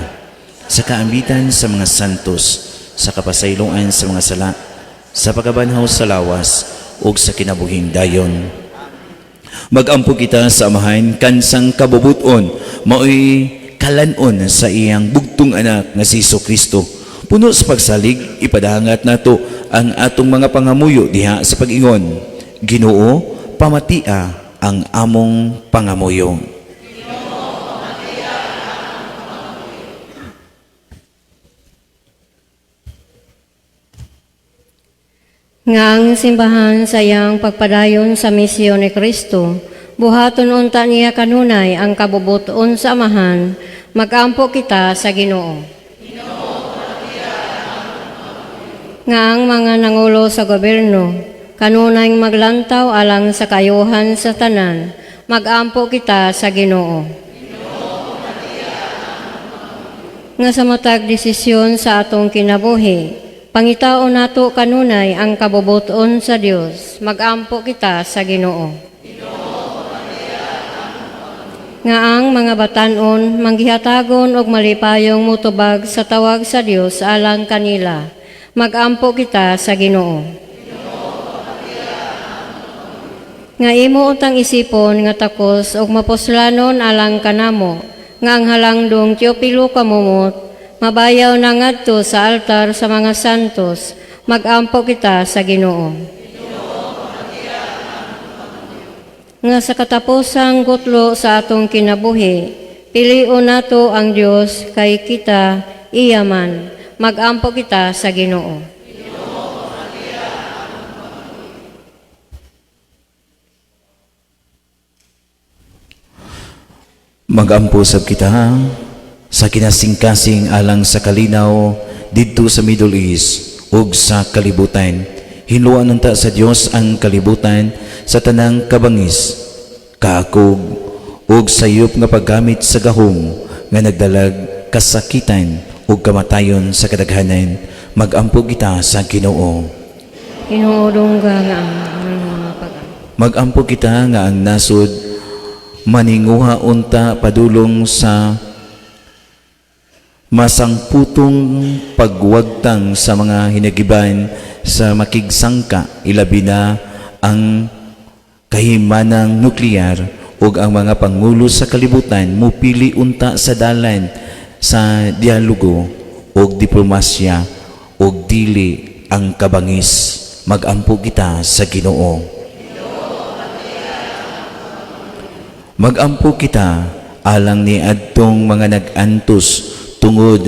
sa kaambitan sa mga santos, sa kapasayloan sa mga sala, sa pagkabanhaw sa lawas, ug sa kinabuhing dayon. Magampo kita sa Amahan, kansang kabubuton, maoy kalanon sa iyang bugtong anak nga si Hesus Kristo. Puno sa pagsalig, ipadahangat nato ang atong mga pangamuyo diha sa pag-ingon. Ginoo, pamatia ang among pangamuyo. Nga ang simbahan sa iyang pagpadayon sa misyon ni Kristo, buhaton unta niya kanunay ang kabubuton sa Amahan, magampo kita sa Ginoo. Nga ang mga nangulo sa gobyerno, kanunay maglantaw alang sa kayuhan sa tanan, magampo kita sa Ginoo. Nga sa matag desisyon sa atong kinabuhi, pangitaon nato kanunay ang kabubuton sa Dios, magampo kita sa Ginoo. Nga ang mga batanon manggihatagon og malipayong mutubag sa tawag sa Dios alang kanila, magampo kita sa Ginoo. Nga imo untang isipon nga takos og mapuslanon alang kanamo, nga ang halangdong Teopilo kamumot, mabayaw na ngadto sa altar sa mga santos, magampo kita sa Ginoo. Nga sa katapusang gutlo sa atong kinabuhi, pilion nato ang Dios kay kita iyaman, magampo kita sa Ginoo. Magampo sab kita sa kinasingkasing alang sa kalinaw didto sa Middle East ug sa kalibutan. Hinluan unta sa Dios ang kalibutan sa tanang kabangis, kaakog ug sayop nga paggamit sa gahom nga nagdalag kasakitan ug kamatayon sa kadaghanan. Magampo kita sa Ginoo. Ginoo, dungga nga ang mga pag-ampo. Magampo kita nga ang nasod maninguha unta padulong sa Masangputong pagwagtang sa mga hinagiban sa makigsangka, ilabi na ang kahimanang nuklear, ug ang mga pangulo sa kalibutan mupili unta sa dalan sa dialogo ug diplomasya ug dili ang kabangis. Magampo kita sa Ginoo. Magampo kita alang ni adtong mga nag-antos tungod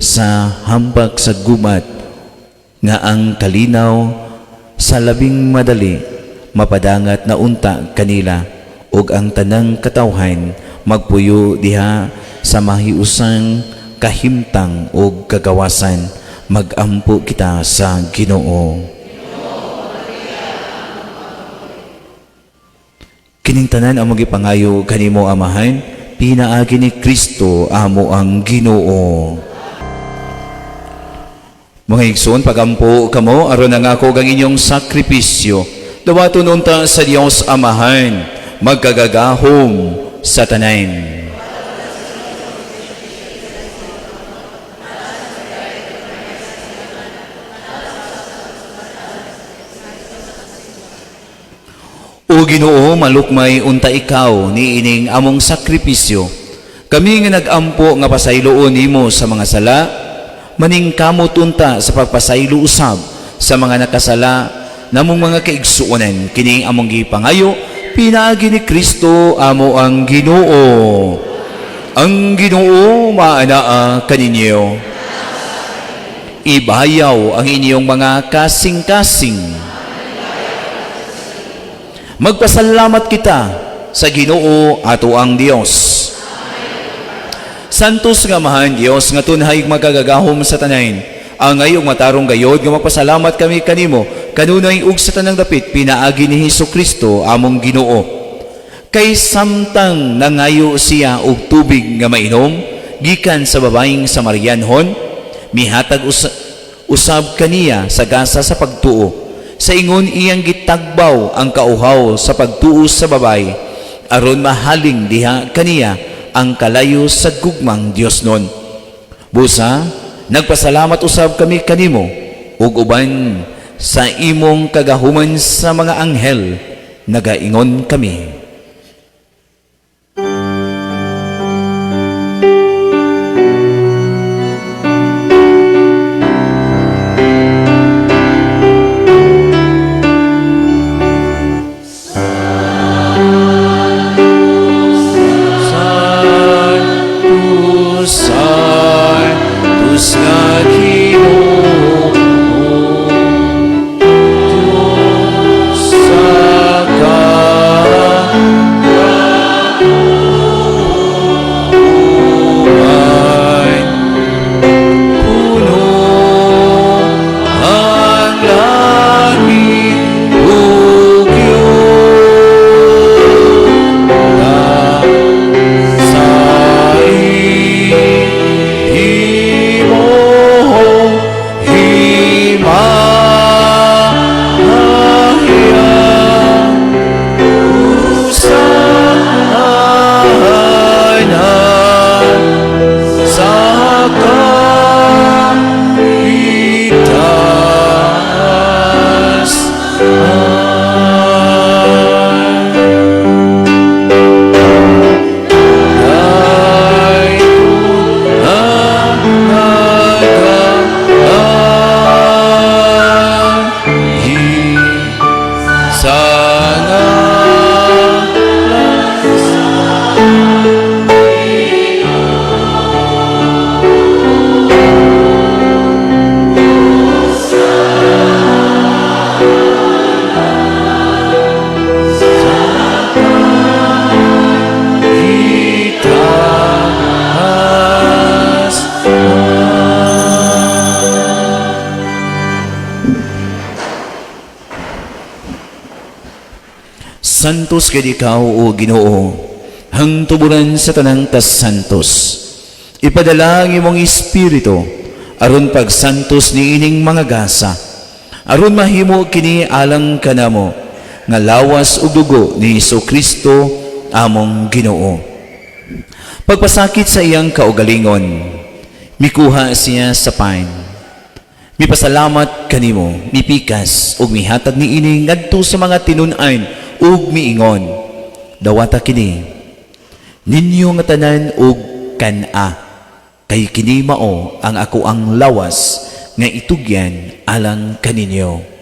sa hampak sa gubat, nga ang kalinaw sa labing madali mapadangat na unta kanila ug ang tanang katawhan magpuyo diha sa mahiusang kahimtang ug kagawasan. Magampo kita sa Ginoo. Kining tanan ang magipangayo kanimo, Amahan, pinaagi ni Kristo amo ang Ginoo. Mga igsoon, pagampo kamo aron ang ako gang inyong sakripisyo dawaton unta sa Dios Amahan magkagagahom sa tanan. O Ginoo, malukmay unta ikaw ni ining among sakripisyo. Kami nga nag-ampo nga pasayloon nimo sa mga sala, maningkamot unta sa pagpasaylo usab sa mga nakasala namong mga kaigsuonan. Kini among gipangayo pinaagi ni Kristo amo ang Ginoo. Ang Ginoo maanaa kaninyo. Ibayaw ang inyong mga kasing-kasing. Magpasalamat kita sa Ginoo ato ang Dios. Santos nga Amahan Dios nga tunhay magagagahom sa tanan, angay ug matarong gayod nga magpasalamat kami kanimo kanunay ug sa tanang dapit pinaagi ni Hesus Kristo among Ginoo. Kay samtang nangayo siya og tubig nga mainom gikan sa babaeng Samarianhon, mihatag usab kaniya sa gasa sa pagtuo. Sa ingon iyang gitagbaw ang kauhaw sa pagtuo sa babay, aron mahaling diha kaniya ang kalayo sa gugmang Dios nun. Busa, nagpasalamat usab kami kanimo ug uban sa imong kagahuman sa mga anghel nagaingon kami. Sanctus, Sanctus nga Ginoo, Diyos sa kagahuman, puno ang langit ug yuta sa imong himaya. Hosana sa kaitaas. Dayon ang nagaanhi sa ngalan. Itaas. Santos gid ikaw, O Ginoo, hangtuburan sa tanang kasantos. Ipadala ang imong Espiritu aron pagsantos niining mga gasa, aron mahimo kini alang kanamo nga lawas ug dugo ni Hesus Kristo among Ginoo. Pagpasakit sa iyang kaugalingon, Mikuha siya sa pan. Mipasalamat kanimo, mipikas ug mihatag niini ngadto sa mga tinun-an ug miingon: Dawata kini ninyo nga tanan ug kan-a, kay kini mao ang akoang lawas nga itugyan alang kaninyo.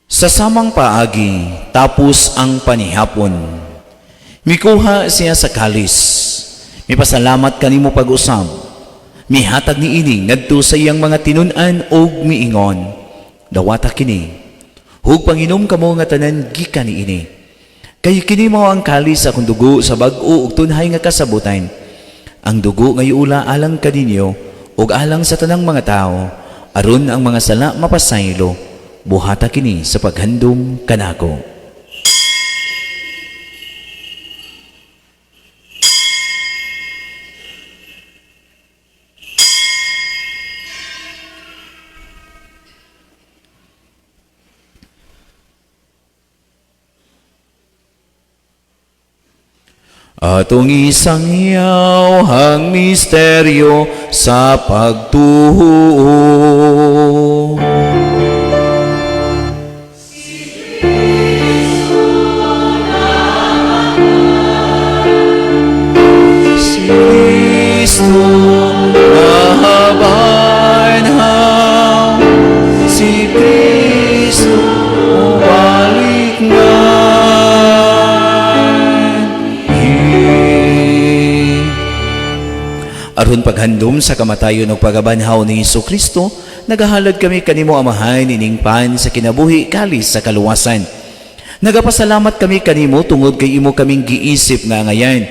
Sa samang paagi, tapos ang panihapon, mikuha siya sa kalis. Mipasalamat kanimo pag-usab. Mihatag niini ngadto sa iyang mga tinun-an ug miingon: Dawata kini ug panginom kamo nga tanan gikan niini. Kay kini mao ang kalis sa akong dugo sa bag-o ug tunhay nga kasabutan. Ang dugo nga iula alang kaninyo ug alang sa tanang mga tawo, aron ang mga sala mapasaylo. Buhata kini sa paghandom kanako. Atong isangyaw ang misteryo sa pagtuo. Si Kristo nahabanhaw, si Kristo balik nga. Aron paghandom sa kamatayon ug pagabanhaw ni Hesus Kristo, nagahalad kami kanimo, Amahan, ining pan sa kinabuhi, kalis sa kaluwasan. Nagapasalamat kami kanimo tungod kay imo kaming giisip nga angayan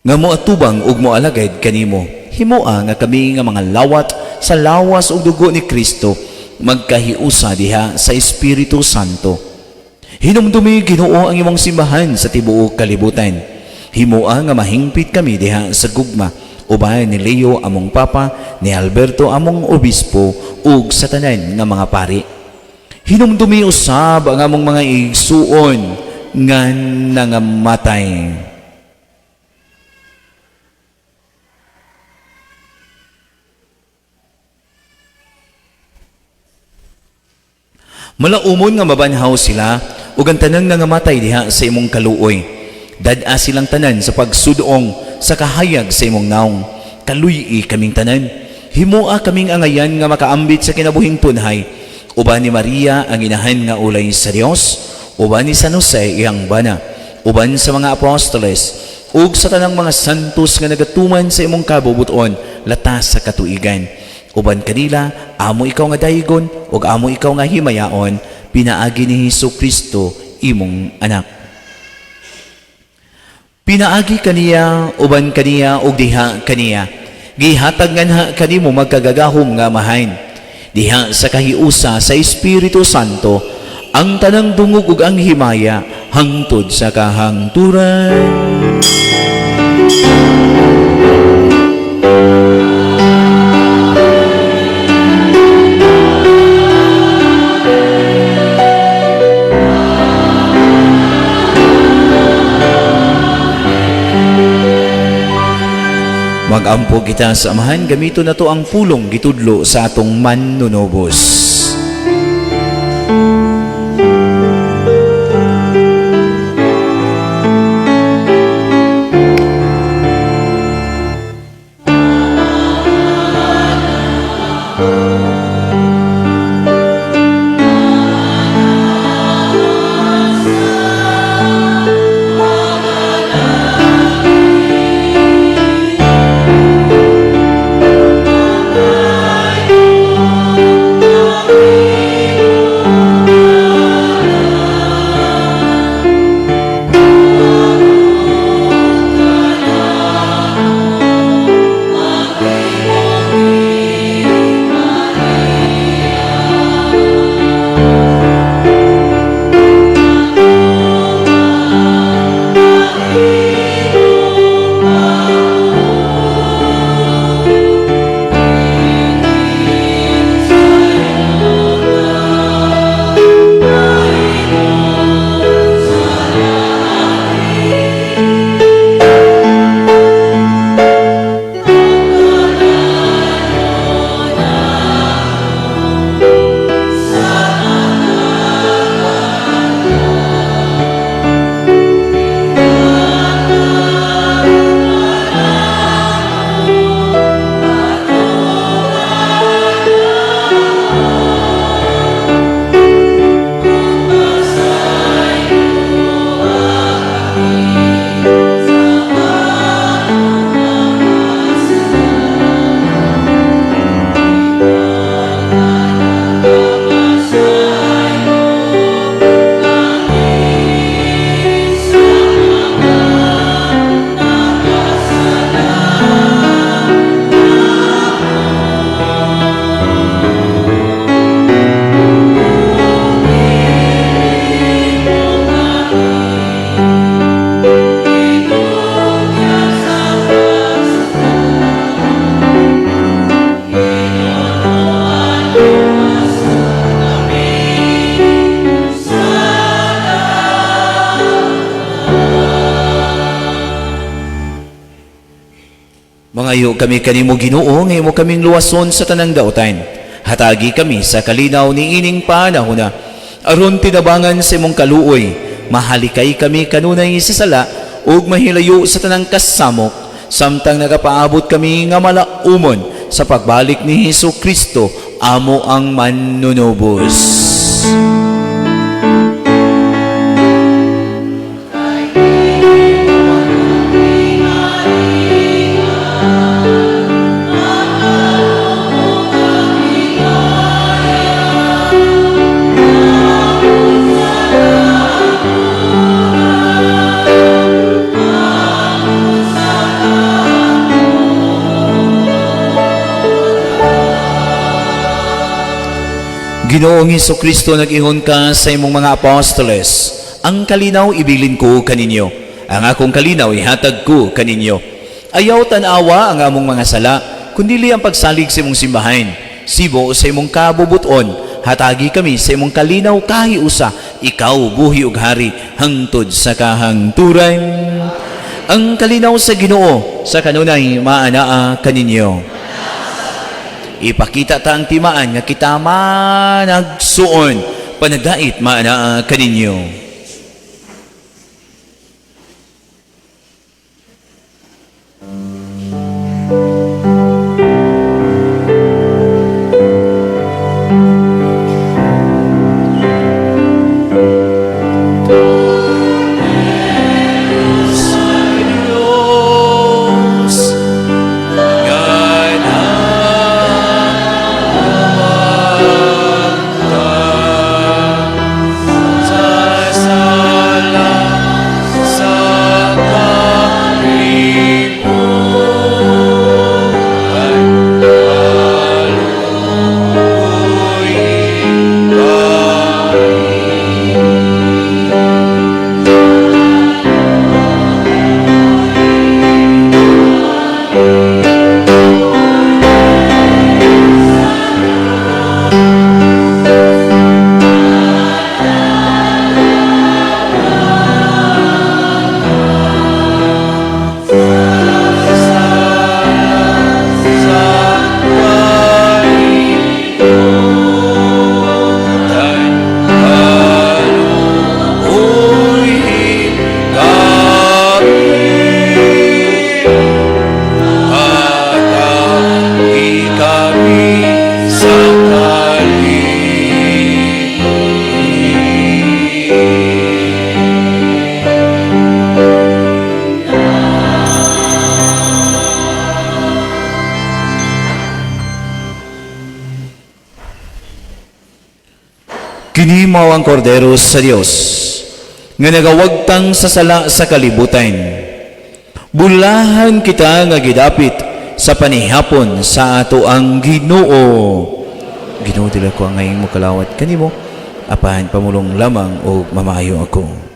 nga moatubang ug moalagad kanimo. Himoa nga kami nga mga lawat sa lawas ug dugo ni Kristo magkahiusa diha sa Espiritu Santo. Hinumdumi, Ginoo, ang imong simbahan sa tibuok kalibutan. Himoa nga mahingpit kami diha sa gugma uban ni Leo among Papa, ni Alberto among Obispo ug sa tanan nga mga pari. Hinumdumi usab ang among mga igsuon nga nangamatay. Malaumon nga mabanhaw sila ug ang tanang nangamatay diha sa imong kaluoy. Dad-a silang tanan sa pagsudong sa kahayag sa imong naong. Kaluy-i kaming tanan. Himoa kaming angayan nga makaambit sa kinabuhing tunhay. Uban ni Maria ang inahan nga ulay sa Dios, uban ni San Jose iyang bana, uban sa mga apostoles, ug sa tanang mga santos nga nagatuman sa imong kabubuton latas sa katuigan. Uban kanila, amo ikaw nga daygon ug amo ikaw nga himayaon, pinaagi ni Hesus Kristo imong anak. Pinaagi kaniya, uban kaniya ug diha kaniya, gihatag nganha kanimo magkagagahom nga Amahan, diha sa kahiusa sa Espiritu Santo, ang tanang dungog ug ang himaya hangtod sa kahangturan. Magampo kita sa Amahan, gamito na to ang pulong gitudlo sa atong manunubos. Nagpanghingayo kami kanimo, Ginoo, nga imo kaming luwason sa tanang dautan. Hatagi kami sa kalinaw ni ining panahona. Aron tinabangan sa imong kaluoy, mahalikay kami kanunay sa sala ug mahilayo sa tanang kasamok, samtang nagapaabot kami nga malaumon sa pagbalik ni Hesus Kristo, amo ang manunubos. Ginoong Kristo, nag-ingon ka sa imong mga apostoles, "Ang kalinaw ibilin ko kaninyo, ang akong kalinaw ihatag ko kaninyo. Ayaw tan-awa ang among mga sala, kundili ang pagsalig sa imong simbahan. Sibo sa imong kabubuton, hatagi kami sa imong kalinaw kahiusa, ikaw buhi ug hari hangtod sa kahangturan." Ang kalinaw sa Ginoo sa kanunay maanaa kaninyo. Ipakita ta ang timaan nga kita managsuon. Panagdait maanaa kaninyo. Diyos, sa sala sa kalibutan, kaluoy kami. Sa kalibutan, kaluoy kami. Hatagi kami sa kalinaw. Kini mao ang kordero sa Dios nga nagawagtang sa sala sa kalibutan. Bulahan kita nga gidapit sa panihapon sa ato ang Ginoo. Ginoo, dili ko angay mokalawat kanimo, apan pamulong lamang og mamaayo ako.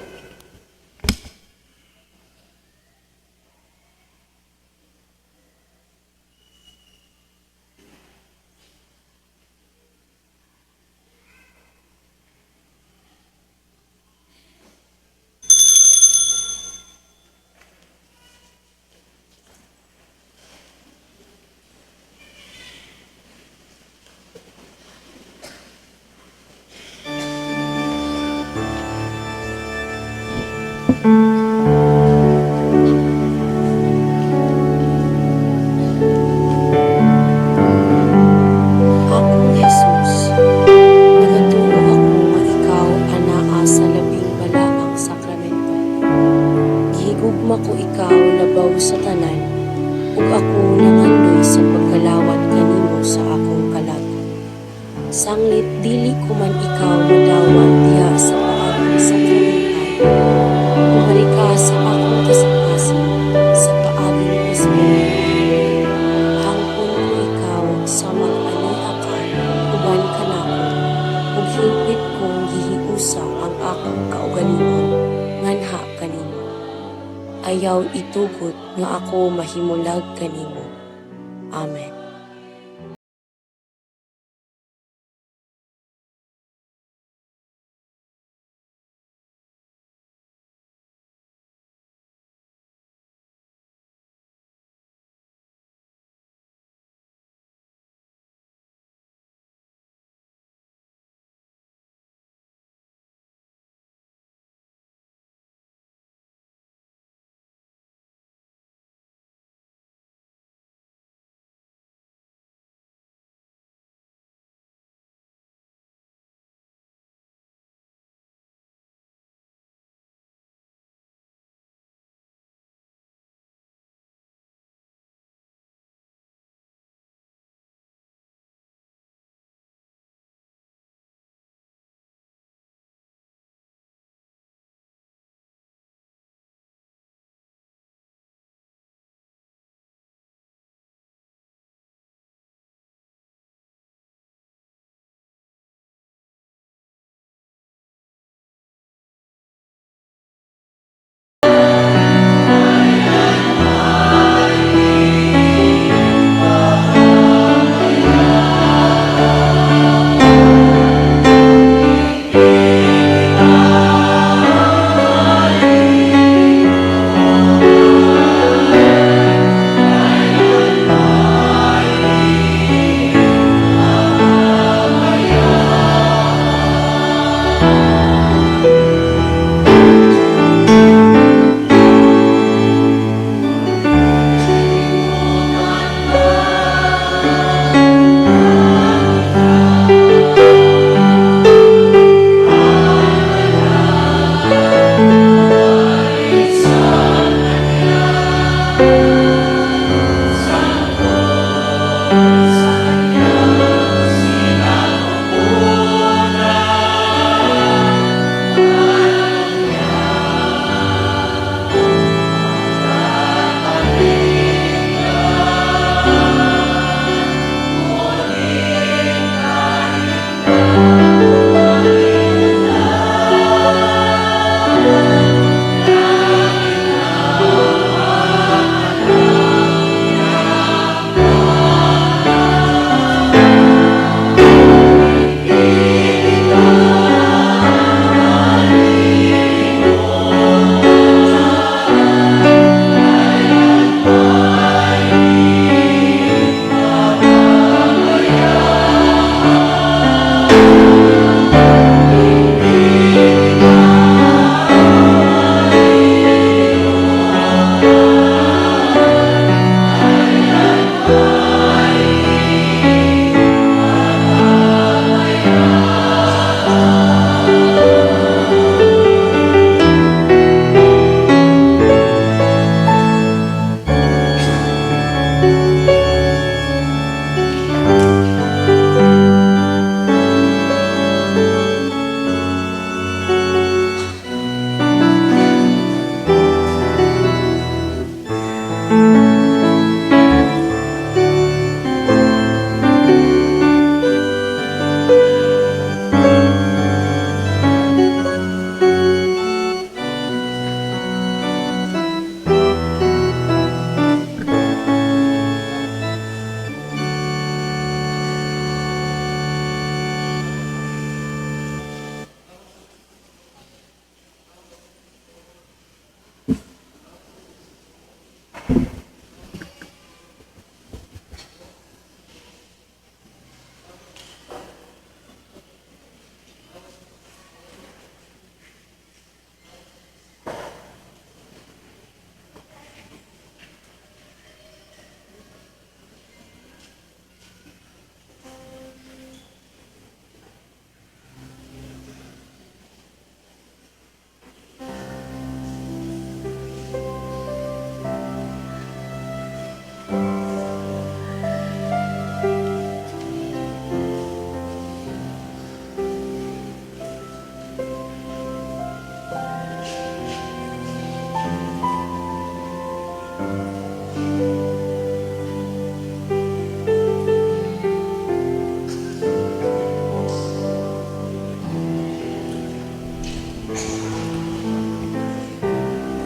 Akong Jesus, nagatuo ako nga ikaw anaa sa Labing Balaang Sakramento. Gihigugma ko ikaw labaw sa tanan, ug ako nangandoy sa pagkalawat kanimo sa akong kalag. Sanglit dili ko man ikaw madawat diha sa paaging sakramental, umari ka sa akong kasing-kasing sa paaging espiritual. Hangpon ko ikaw samang ania ka uban kanako, ug hingpit kong gihiusa ang akong kaugalingon nganha kanimo. Ayaw itugot nga ako mahimulag kanimo. Amen.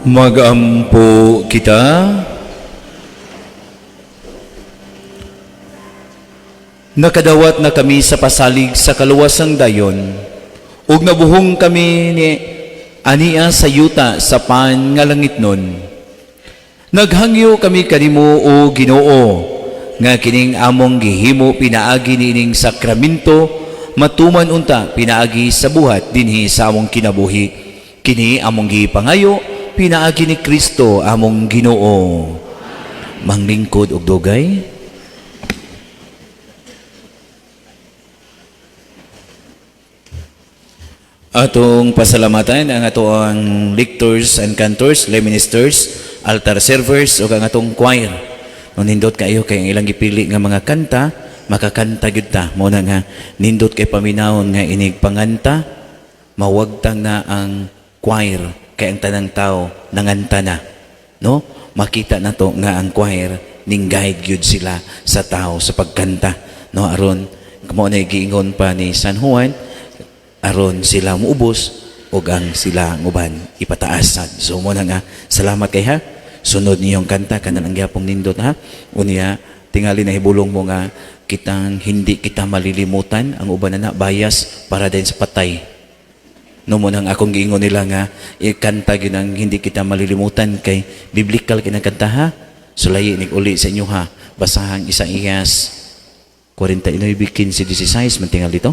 Magampo kita. Nakadawat na kami sa pasalig sa kaluwasang dayon, ug nabuhong kami ni ania sa yuta sa pan nga langit nun. Naghangyo kami kanimo, o Ginoo, nga kining among gihimo pinaagi niining sakramento matuman unta pinaagi sa buhat dinhi sa among kinabuhi. Kini among gipangayo pinaagi ni Kristo among Ginoo. Manglingkod og dugay. Atong pasalamatan ang atoang lectors and cantors, lay ministers, altar servers ug ang atong choir. No, nindot kayo kay ang ilang gipili nga mga kanta, makakanta gyud ta. Mao na nga nindot kay paminawon nga inig panganta, mawagtang na ang choir kay ang tanang tao nanganta na. No? Makita na to nga ang choir ning guide gyud sila sa tao sa pagkanta. No, aron mao na giingon pa ni San Juan, aron sila muubos ug ang sila ang uban ipataasan. So mo na nga salamat kay ha. Sunod niyong kanta kanan ang gyapong nindot ha. Unya tingali na hibulong mo nga kitang hindi kita malilimutan ang uban na bias para din sa patay. No mo nang akong giingon nila nga ikanta gyud ang hindi kita malilimutan kay biblical kinang kanta ha. Sulayi nig uli sa inyo ha. Basahang Isaías 49:15-16 man tingali dito.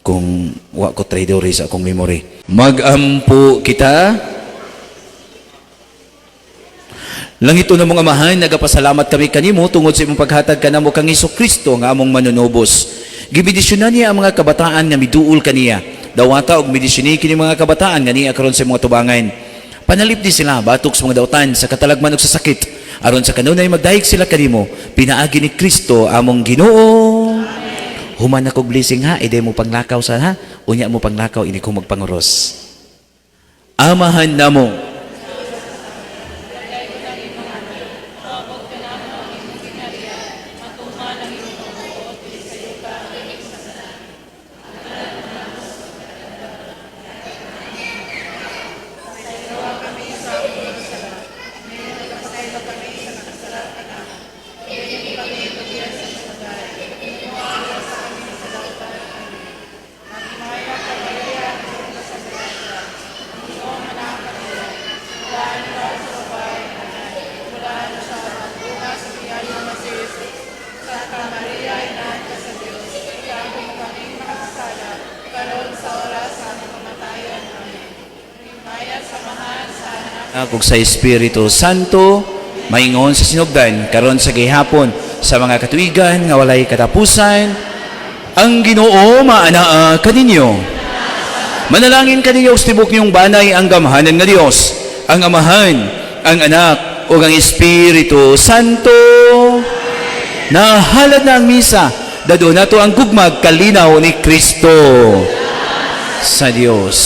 Kung wa ko traidori sa akong memory. Magampo kita. Langit na mong Amahan, nagapasalamat kami kanimo tungod sa imong paghatag kanamo kang Hesus Kristo nga among manunubos. Gibendisyonan niya ang mga kabataan nga miduol kaniya. Dawata og bendisyon kini mga kabataan nga niya karon sa mga tubangan. Panalipdi sila batok sa mga dautan sa katalagman ug sa sakit. Aron sa kanunay magdayeg sila kanimo pinaagi ni Kristo among Ginoo. Human ako blessing ha, ide mo panglakaw sa ha, unya mo panglakaw ini ko magpanguros. Amahan namo. Ug sa Espiritu Santo, maingon sa sinugdan karon sa gihapon sa mga katuigan nga walay katapusan. Ang Ginoo maanaa kaninyo. Manalangin kaninyo sa tibok niyong banay ang gamhanan nga Dios, ang Amahan, ang Anak ug ang Espiritu Santo. Nahalad na ang misa, dado nato ang gugmag kalinaw ni Kristo sa Dios.